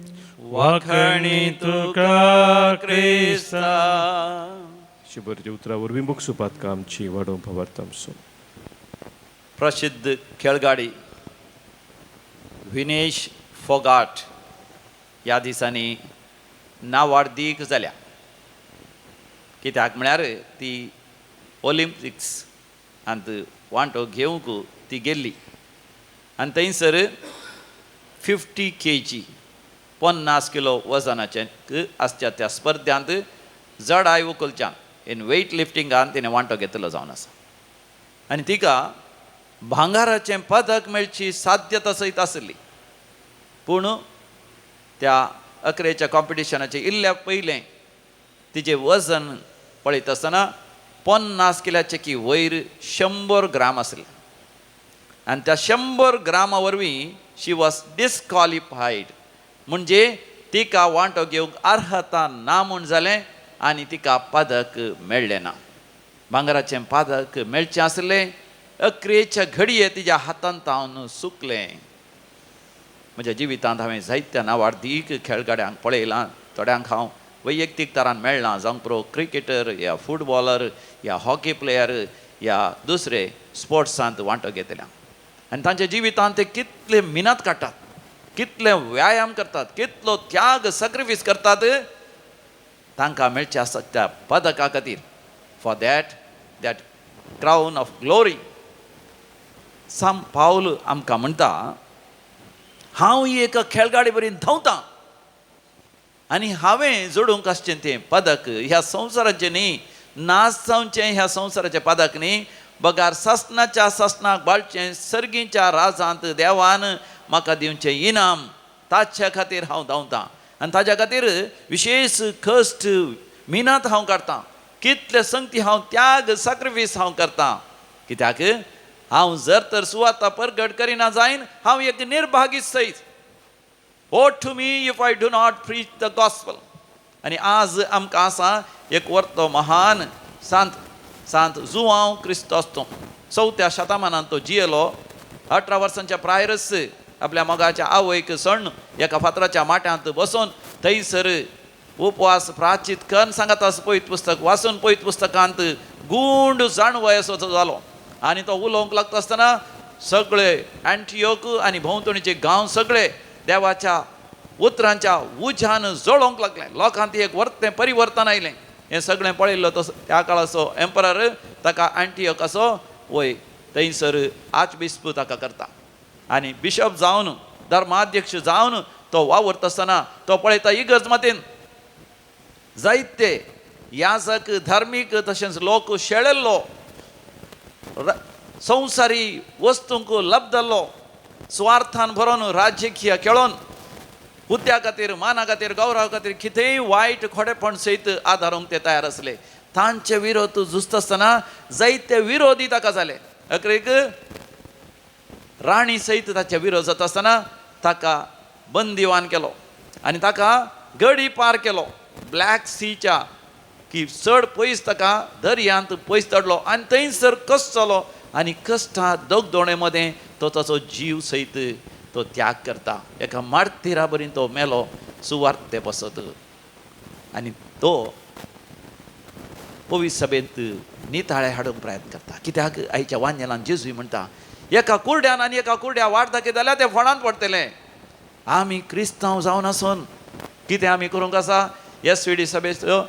वाखणी तुका क्रिस्ता. शुभरच्या उतरा वरवीं बक्षुपात कामची वाडोवंक भावार्थामसो. प्रसिद्ध खेळगाडी विनेश फोगाट ह्या दिसांनी नावाडदीक जाल्या. कित्याक म्हळ्यार ती ऑलिम्पिक्स आनी वांटो घेवंक ती गेल्ली आनी थंयसर 50 kg 50 kilo वजनाचें आसच्या त्या स्पर्ध्यांत जडाय उखलच्यान इन वेट लिफ्टिंगान तिणें वांटो घेतलो जावन आसा आनी तिका भांगाराचें पदक मेळची साध्यता सयत आसली. पूण त्या अकरेच्या कॉम्पिटिशनाचें इल्ल्या पयलें तिजें वजन पळयत आसतना 50 किलाचें की वयर 100 ग्राम आसलें आनी त्या 100 ग्रामा वरवीं शी वॉज डिसक्वॉलिफायड, म्हणजे तिका वांटो घेवंक अर्हता ना म्हूण जालें आनी तिका पदक मेळ्ळें ना. भांगराचें पदक मेळचें आसलें, अकरेच्या घडये तिज्या हातांत हांव सुकलें. म्हज्या जिवितांत हांवें जायत्या नावाडदीक खेळगड्यांक पळयलां, थोड्यांक हांव वैयक्तीक तरान मेळ्ळां, जावं प्रो क्रिकेटर या फुटबॉलर या हॉकी प्लेयर या दुसरे स्पोर्ट्सांत वांटो घेतल्या आनी तांच्या जिवितांत ते कितले मिनत काडटात, कितले व्यायाम करतात, कितलो त्याग सॅक्रिफायस करतात तांकां मेळचें आसा त्या पदका खातीर, for that that crown of glory. San Paul आमकां म्हणटा, हांव एका खेळगाडी बरी धांवतां आनी हांवें जोडूंक आसचें तें पदक ह्या संवसाराचें न्ही, नाश जावचें ह्या संवसाराचें पदक न्ही, बगार सासणाच्या सासणाक बाळचें सर्गीच्या राजांत देवान म्हाका दिवचें इनाम, ताच्या खातीर हांव धांवतां आनी ताच्या खातीर विशेश कश्ट मिनात हांव काडटां, कितले संगती हांव त्याग सॅक्रिफायस हांव करतां, कित्याक हांव जर तर सुवाता परगट करिना जायन हांव एक निर्भागी सयत. Woe to me if I do not preach the gospel. आनी आज आमकां आसा एक वर्तो महान सांत, सांत जुआंव क्रिस्तोस्तोम. 4थ्या शतमानांत तो जियेलो. 18 वर्सांच्या प्रायरच आपल्या मोगाच्या आवयक सण एका फातराच्या माट्यांत बसून थंयसर उपवास प्राचीत कन सांगता पयत पुस्तक वाचून पयत पुस्तकांत गुंड जाणवय असो जालो आनी तो उलोवंक लागता आसतना सगळे अँटियोक आनी भोंवतणीचे गांव सगळे देवाच्या उतरांच्या उज्यान जळोवंक लागलें. लोकांत एक वर्तें परिवर्तन आयलें. हें सगळें पळयल्लो तो त्या काळाचो एम्परर ताका अँटियोक असो वय थंयसर आर्चबिस्प ताका करता आनी बिशप जावन धर्माध्यक्ष जावन तो वावरता आसतना तो पळयता इगर्ज मातेन जायते याजक धार्मीक तशेंच लोक शेळेल्लो, संवसारी वस्तूंक लब्दल्लो, स्वार्थान भरोन राजकीय खेळोन हुद्द्या खातीर माना खातीर गौरवा खातीर कितेंय वायट खोडेपण सयत आदारूंक ते तयार आसले. तांचे विरोध झुजता आसतना जायते विरोधी ताका जाले. अकरेक राणी सयत ताचे विरोध जाता आसतना ताका बंदिवान केलो आनी ताका गडी पार केलो ब्लॅक सीच्या की चड पयस ताका दर्यांत पयस चडलो आनी थंयसर कश्ट जालो आनी कश्टा दगदोणे मदें तो ताचो जीव सयत तो त्याग करता. एका मार्तिरा बरीन तो मेलो सुवार्थे बसत आनी तो पवित्र सभेंत निताळे हाडूंक प्रयत्न करता. कित्याक आयच्या वांजेलान जेजूय म्हणटा एका कुर्ड्यान आनी एका कुर्ड्या वाट दाखयत जाल्यार ते फोंडांत पडटले. आमी क्रिस्तांव जावन आसून कितें आमी करूंक आसा? एस वी डी सभेचो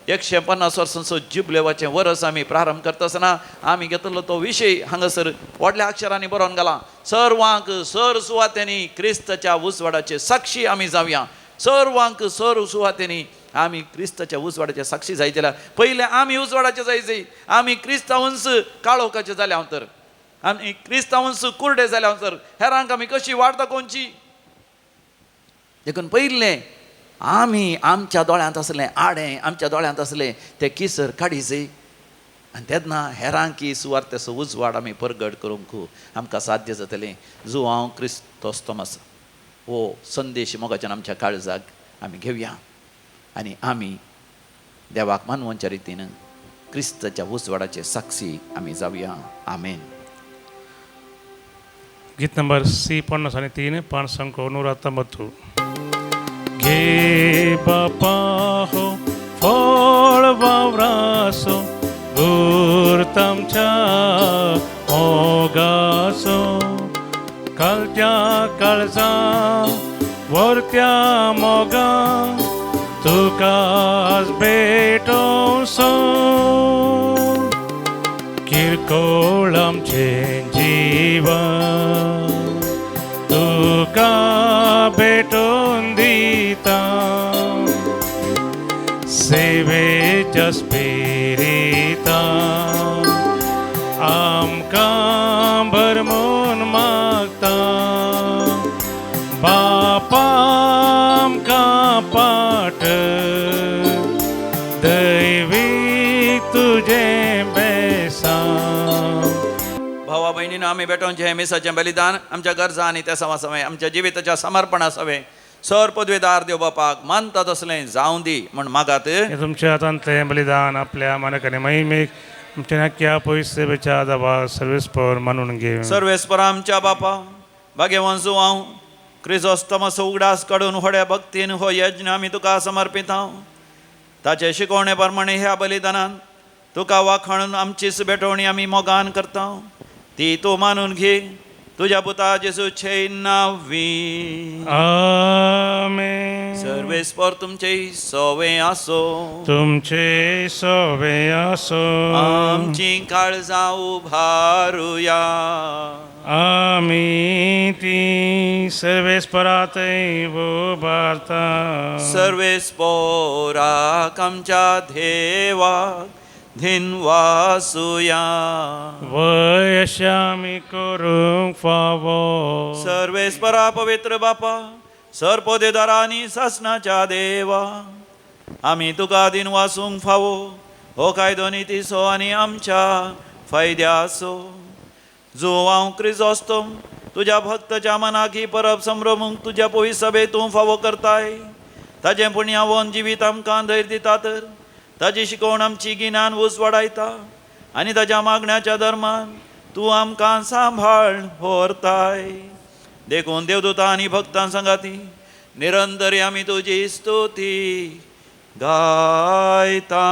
150 वर्सांचो जुबलेवाचें वरस आमी प्रारंभ करता आसतना आमी घेतलो तो विशय हांगासर व्हडल्या अक्षरांनी बरोवन घाला, सर्वांक सर सुवातेंनी क्रिस्ताच्या उजवाडाचे साक्षी आमी जावया. सर्वांक सर सुवातेंनी आमी क्रिस्ताच्या उजवाडाचे साक्षी जायत जाल्यार पयलें आमी उजवाडाचे जायचे. आमी क्रिस्तांवच काळोखाचे जाले हांव तर, आमी क्रिस्तांवच कुर्डे जाले हांव तर हेरांक आमी कशी वाट दाखोवची? देखून पयलें आमी आमच्या दोळ्यांत आसलें आडें, आमच्या दोळ्यांत आसलें तें किसर काडीचे आनी तेन्ना हेरांकी सुवार्तेचो उजवाड आमी परगट करूंक आमकां साध्य जातलें. जुआंव क्रिस्तोस्तोम हो संदेश मोगाच्यान आमच्या काळजाक आमी घेवया आनी आमी देवाक मानवच्या रितीन क्रिस्ताच्या उजवाडाचे साक्षी आमी जावया. आमेन. गीत नंबर सी 53 519. घे बापा हो फळ वावरासो गुर्तामच्या मोगासो कालत्या काळजा वरत्या मोगा तुका भेटोसो. किरकोळ आमचें जीवन तुका भेटोवन दिता सेवेच्या स्पिरिता आमकां भरमून मागता बापा आमकां पाठ दैवी तुजें बेसां. भावा भयणीनो, आमी भेटोवचें हें मिसाचें बलिदान आमच्या गरजा आनी त्या समा आमच्या जिविताच्या समर्पणा सवें सर पदवेदार देव बापाक मानता तसलें जावं दी म्हण मागात. हे तुमच्या हातांतलें बलिदान आपल्या मानक आनी महिमेक आमच्या नाक्या पयशेच्या दबा सर्वेस्पर मानून घे. सर्वेस्पर आमच्या बापा भाग्यवान जुवांव क्रिजोस्तमसो उगडास काडून व्हड्या भक्तीन हो यज्ञ आमी तुका समर्पित हांव. ताचे शिकवणे प्रमाणे ह्या बलिदानान तुका वाखाणून आमचीच भेटवणी आमी मोगान करता ती तूं मानून घे तुज्या पुता जेजूचे नांवी. आमेन. सर्वेस्पर तुमचे सोवे आसो. तुमचे सोवे आसो. आमची काळजां उभारुया. आमी ती सर्वेस्परातय उबारता. सर्वेस्पोराक आमच्या देवाक धिनवासुया. वय आमी करूंक फावो. सर्वेस्परा पवित्र बापा सरपोदेदारा आनी सासणाच्या देवा आमी तुका दिनवासूंक फावो हो कायदो नितीचो आनी आमच्या फायद्याचो. जुवांव क्रिजोस्तम तुज्या भक्ताच्या मनाक ही परब संभ्रमूंक तुज्या पवित्र सभेत तूं फावो करताय. ताजें पुण्यावन जिवीत आमकां धैर्य दिता तर ताजी शिकवण आमची गिन्यान ऊस वाडायता आनी ताज्या मागण्याच्या धर्मान तूं आमकां सांबाळ व्हरताय. देखून देवदूता आनी भक्तां सांगाती निरंतर आमी तुजी स्तुती गायता.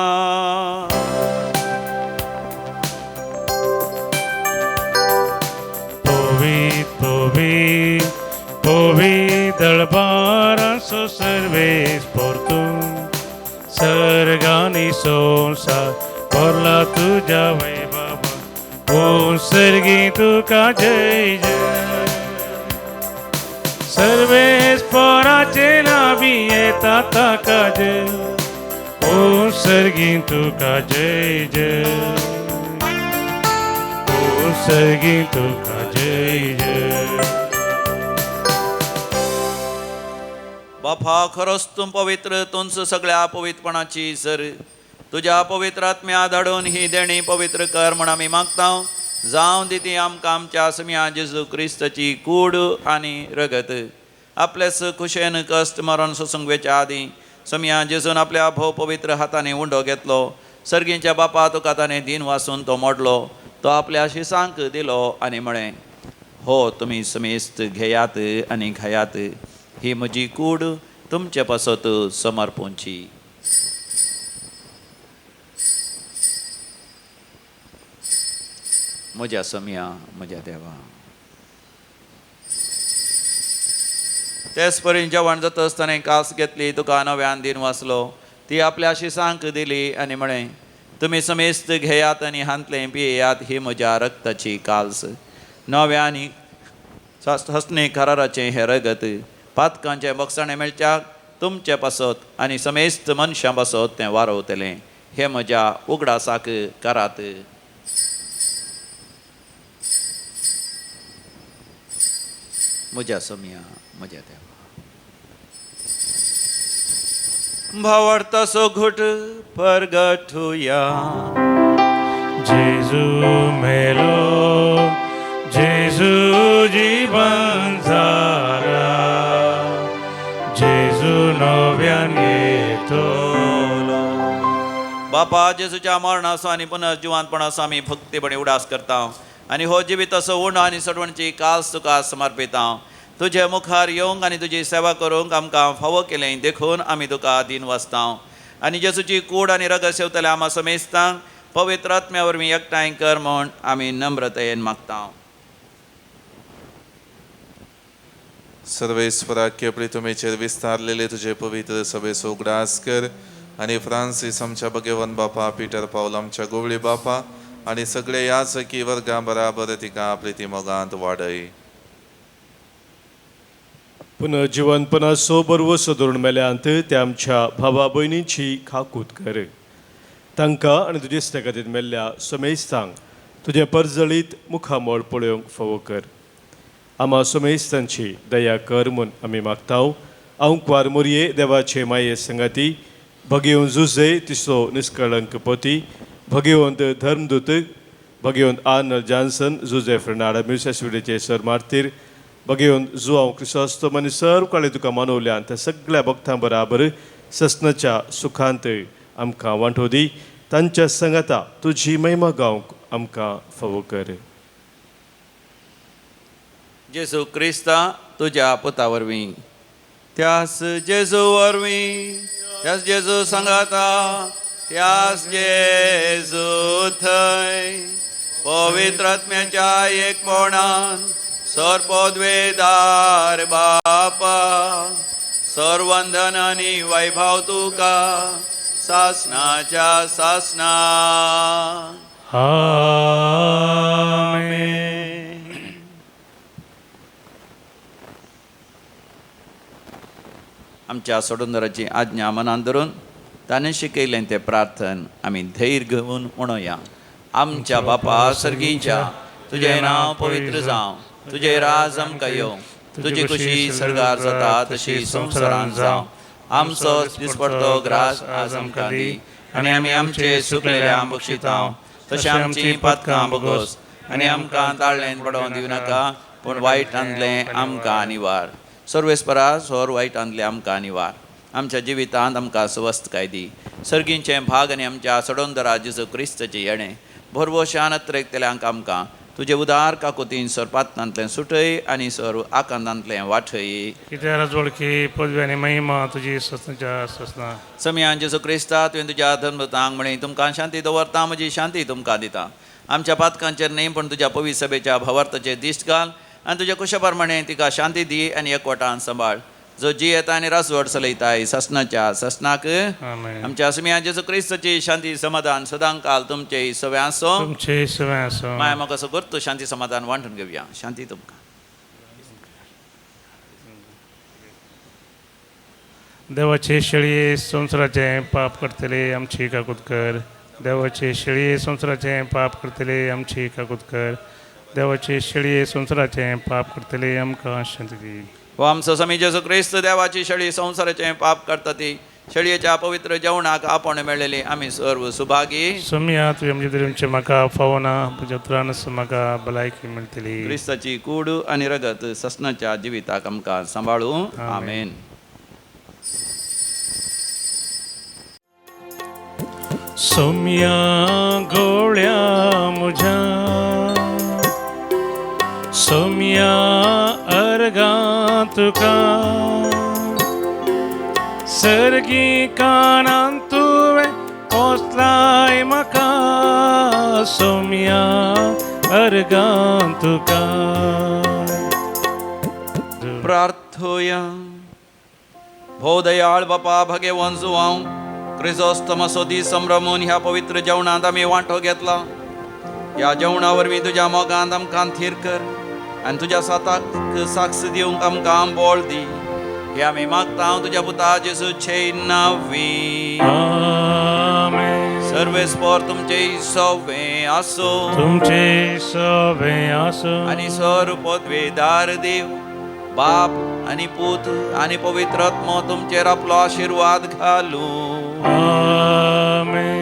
पवित्र पवित्र पवित्र दळबाराचो सर्वेस्पर तूं सर्गानी संवसार भरला तुज्या वैभवा ओ सर्गी तुका जय जय. सर्वेस्पराचे नावी येता ताका जय ओ सर्गी तुका जय जय ओ सर्गी तुका जय जय. बापा खरोच तूं पवित्र तुंच सगळ्या पवित्रपणाची सर तुज्या पवित्र आत्म्या धाडून ही देणी पवित्र कर म्हण आमी मागता. जावं दी ती आमकां आमच्या सम्या जेजू क्रिस्ताची कूड आनी रगत. आपलेच खुशेन कश्ट मरण सोसूंक वेच्या आदीं सम्या जेजून आपल्या भोव पवित्र हातांनी उंडो घेतलो. सर्गींच्या बापा तुका ताणें दीन वासून तो मोडलो. तो आपल्या शिसांक दिलो आनी म्हळें, हो तुमी समेस्त घेयात आनी खायात, ही म्हजी कूड तुमचे पासत समर्पूंची. म्हज्या सम्या म्हज्या देवा. तेच परी जेवण जाता आसतना कास घेतली, तुका नव्यान दीन वाचलो, ती आपल्या शिसांक दिली आनी म्हळें, तुमी समेस्त घेयात आनी हांतलें पियेयात, ही म्हज्या रक्ताची काल्स, नव्या आनी हसणे कराराचें हें रगत, पातकांचें बक्षाणें मेळच्याक तुमचे पासत आनी समेस्त मनशां पासत तें वारवतलें. हें म्हज्या उगडासाक करात. म्हज्या सम्या म्हज्या देवा. भावार्थाचो घुट परगठुया. जेजू मेलो जेजू जीवन जाला जेजू नव्यान येतलो. बापा जेजूच्या मरणाचो आनी पुनर्जिवंतपणाचो आमी भक्तीपणी उडास करता आनी हो जिविताचो उणो आनी सडवणची कास तुका समर्पिता. तुजे मुखार येवंक आनी तुजी सेवा करूंक आमकां फावो केलें देखून आमी तुका दीन वाचता. आनी जेजूची कूड आनी रगत सेवतल्या आमा समेस्तांक पवित्र आत्म्या वरवीं एकठांय कर म्हूण आमी नम्रतेन मागता. सर्वेस्पराक प्रितुमेचेर विस्तारलेले तुजे पवित्र सभेचो उगडास कर आनी फ्रांसीस आमच्या भगवान बापा, पीटर पावल आमच्या गोवळी बापा आनी सगळे याचकी वर्गां बराबर तिका आपली ती मोगांत वाडय. पुनर्जिवनपणाचो बरवसो धरून मेल्यांत त्या आमच्या भावा भयणींची खाकूत कर. तांकां आनी तुजे खातीर मेल्ल्या समेस्तांक तुजें परजळीत मुखामळ पळोवंक फावो कर. आमा समेस्तांची दया कर म्हूण आमी मागता. आंकवार मोरये देवाचे माये संगाती भगेवन जुजे तिसो निस्कळंक पती भगेवंत धर्मदूत भगेवंत आर्नल जॉन्सन जुजे फ्रेनाडा म्युसेसविडेचे सर मार्तीर भगेवंत जुआंव क्रिसोस्तम आनी सर्व काळे तुका मानवल्यान त्या सगळ्या भक्तां बराबर ससनाच्या सुखांत आमकां वांटो दी. तांच्या संगाता तुजी महिमा गावंक आमकां फावो कर. जेजू क्रिस्ता तुज्या पुता वरवीं त्यास जेजू वरवीं त्यास जेजू सांगाता त्यास जेजू थंय पवित्र आत्म्याच्या एकपणान सर्वपदवेदार बापा सर्वंदन आनी वैभव तुका सासनाच्या सासना. आमेन. आमच्या सोडूनदाराची आज्ञा मनान धरून ताणें शिकयलें तें प्रार्थन आमी धैर्य घेवन म्हणोया. आमच्या बापा सर्गीच्या तुजें नांव पवित्र जावं, तुजें राज आमकां येवं, तुजी खुशी सर्गार जाता तशी संवसारांत जावं. आमचो दिसपडतो ग्रास आज आमकां दी आनी आमी आमचे सुकलेल्या बक्षितांव तशें आमची पातकां बगोस आनी आमकां ताळ्ळें पडोवन दिवं नाका पूण वायट आणलें आमकां निवार. सर्वेस्परा सोर वायट आणलें आमकां निवार. आमच्या जिवितांत आमकां सुवस्थकाय दी. सर्गींचें भाग आनी आमच्या सडोंदरा जेजू क्रिस्ताचें येणें भरवशान अत्रेकतल्यांक आमकां तुजे उदार काकुतीन सर्पातांतलें सुटय आनी सर्व आकांतांतलें वाठय. कित्याक राजवळकी पदवी आनी महिमा तुजी ससनाच्या ससना. समयान जेजू क्रिस्ता तुवें तुज्या धर्मतांक म्हळें तुमकां शांती दवरता म्हजी शांती तुमकां दिता. आमच्या पातकांचेर न्हय पूण तुज्या पवित्र सभेच्या भावार्थाचेर दिश्ट घाल आनी तुज्या कुशा प्रमाणे तिका शांती दी आनी एकवटान सांबाळ. जो जियेता आनी राजवट चलयताय ससनाच्या ससनाक. आमच्या सुमया जेजू क्रिस्ताची शांती समाधान सदांकाल तुमचे सगळे आसो. तुमचे सगळे आसो. माया म्हाका असो करतो शांती समाधान वांटून घेवया. शांती तुमकां. देवाचे शेळये संवसाराचें पाप करतले आमची काकूत कर. देवाचे शेळये संवसाराचें पाप करतले आमची काकूत कर. देवाचे शेळये संवसाराचें पाप करतले आमकां शांती दी. हो आमचो स्वामी जेजू क्रिस्त देवाची शेळी संवसाराचें पाप करता ती शेळयेच्या पवित्र जेवणाक आपण मेळ्ळेली आमी सर्व सुभागी. सोमया तुवें म्हजे दिवचें म्हाका फावना तुज्या उतरान म्हाका भलायकी मेळटली. क्रिस्ताची कूड आनी रगत ससनाच्या जिविताक आमकां सांबाळूं. आमेन. सोमया गोळ्या म्हज्या सोमया अर्गां तुका सर्गी कानान तुवें पोसलाय म्हाका सोमया अर्गां तुका. प्रार्थोया. भोव दयाळ बापा भगेवन जुवांव क्रिसोस्तमाचो दीस संभ्रमून ह्या पवित्र जेवणांत आमी वांटो घेतला. ह्या जेवणा वरवीं तुज्या मोगांत आमकां थीर कर आनी तुज्या साताक साक्ष दिवंक आमकां बळ दी. हे आमी मागता तुज्या पुता जेजूचे नांवी. आमेन. सर्वेस्पर तुमचे सवे आसो. तुमचे सवे आसो. आनी सर्व पदवेदार देव बाप आनी पूत आनी पवित्र आत्मो तुमचेर आपलो आशिर्वाद घालूं. आमेन.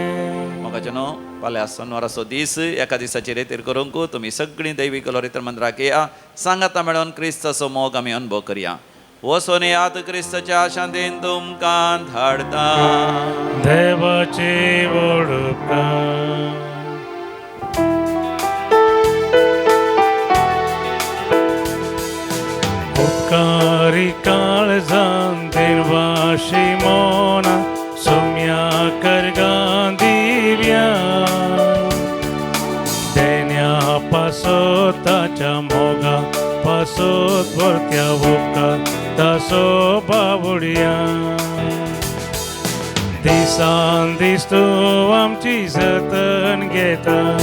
म्हाका न्हू फाल्यां सोनवाराचो दीस एका दिसाची रेतीर करूंक तुमी सगळीं दैवी लोरेतर मंदिराक येया. सांगाता मेळोन क्रिस्ताचो मोग आमी अनुभव करया. वचोन यात क्रिस्ताच्या शांतीन तुमकां धाडता. देवाची वडुपकार. उपकारी काळजान देवाशी मोना सोम्या करगां दिव्या देण्या पासोताच्या मोगा पासोत वरत्या उपकार तासो बावड्या. दिसान दीस तूं आमची जतन घेता.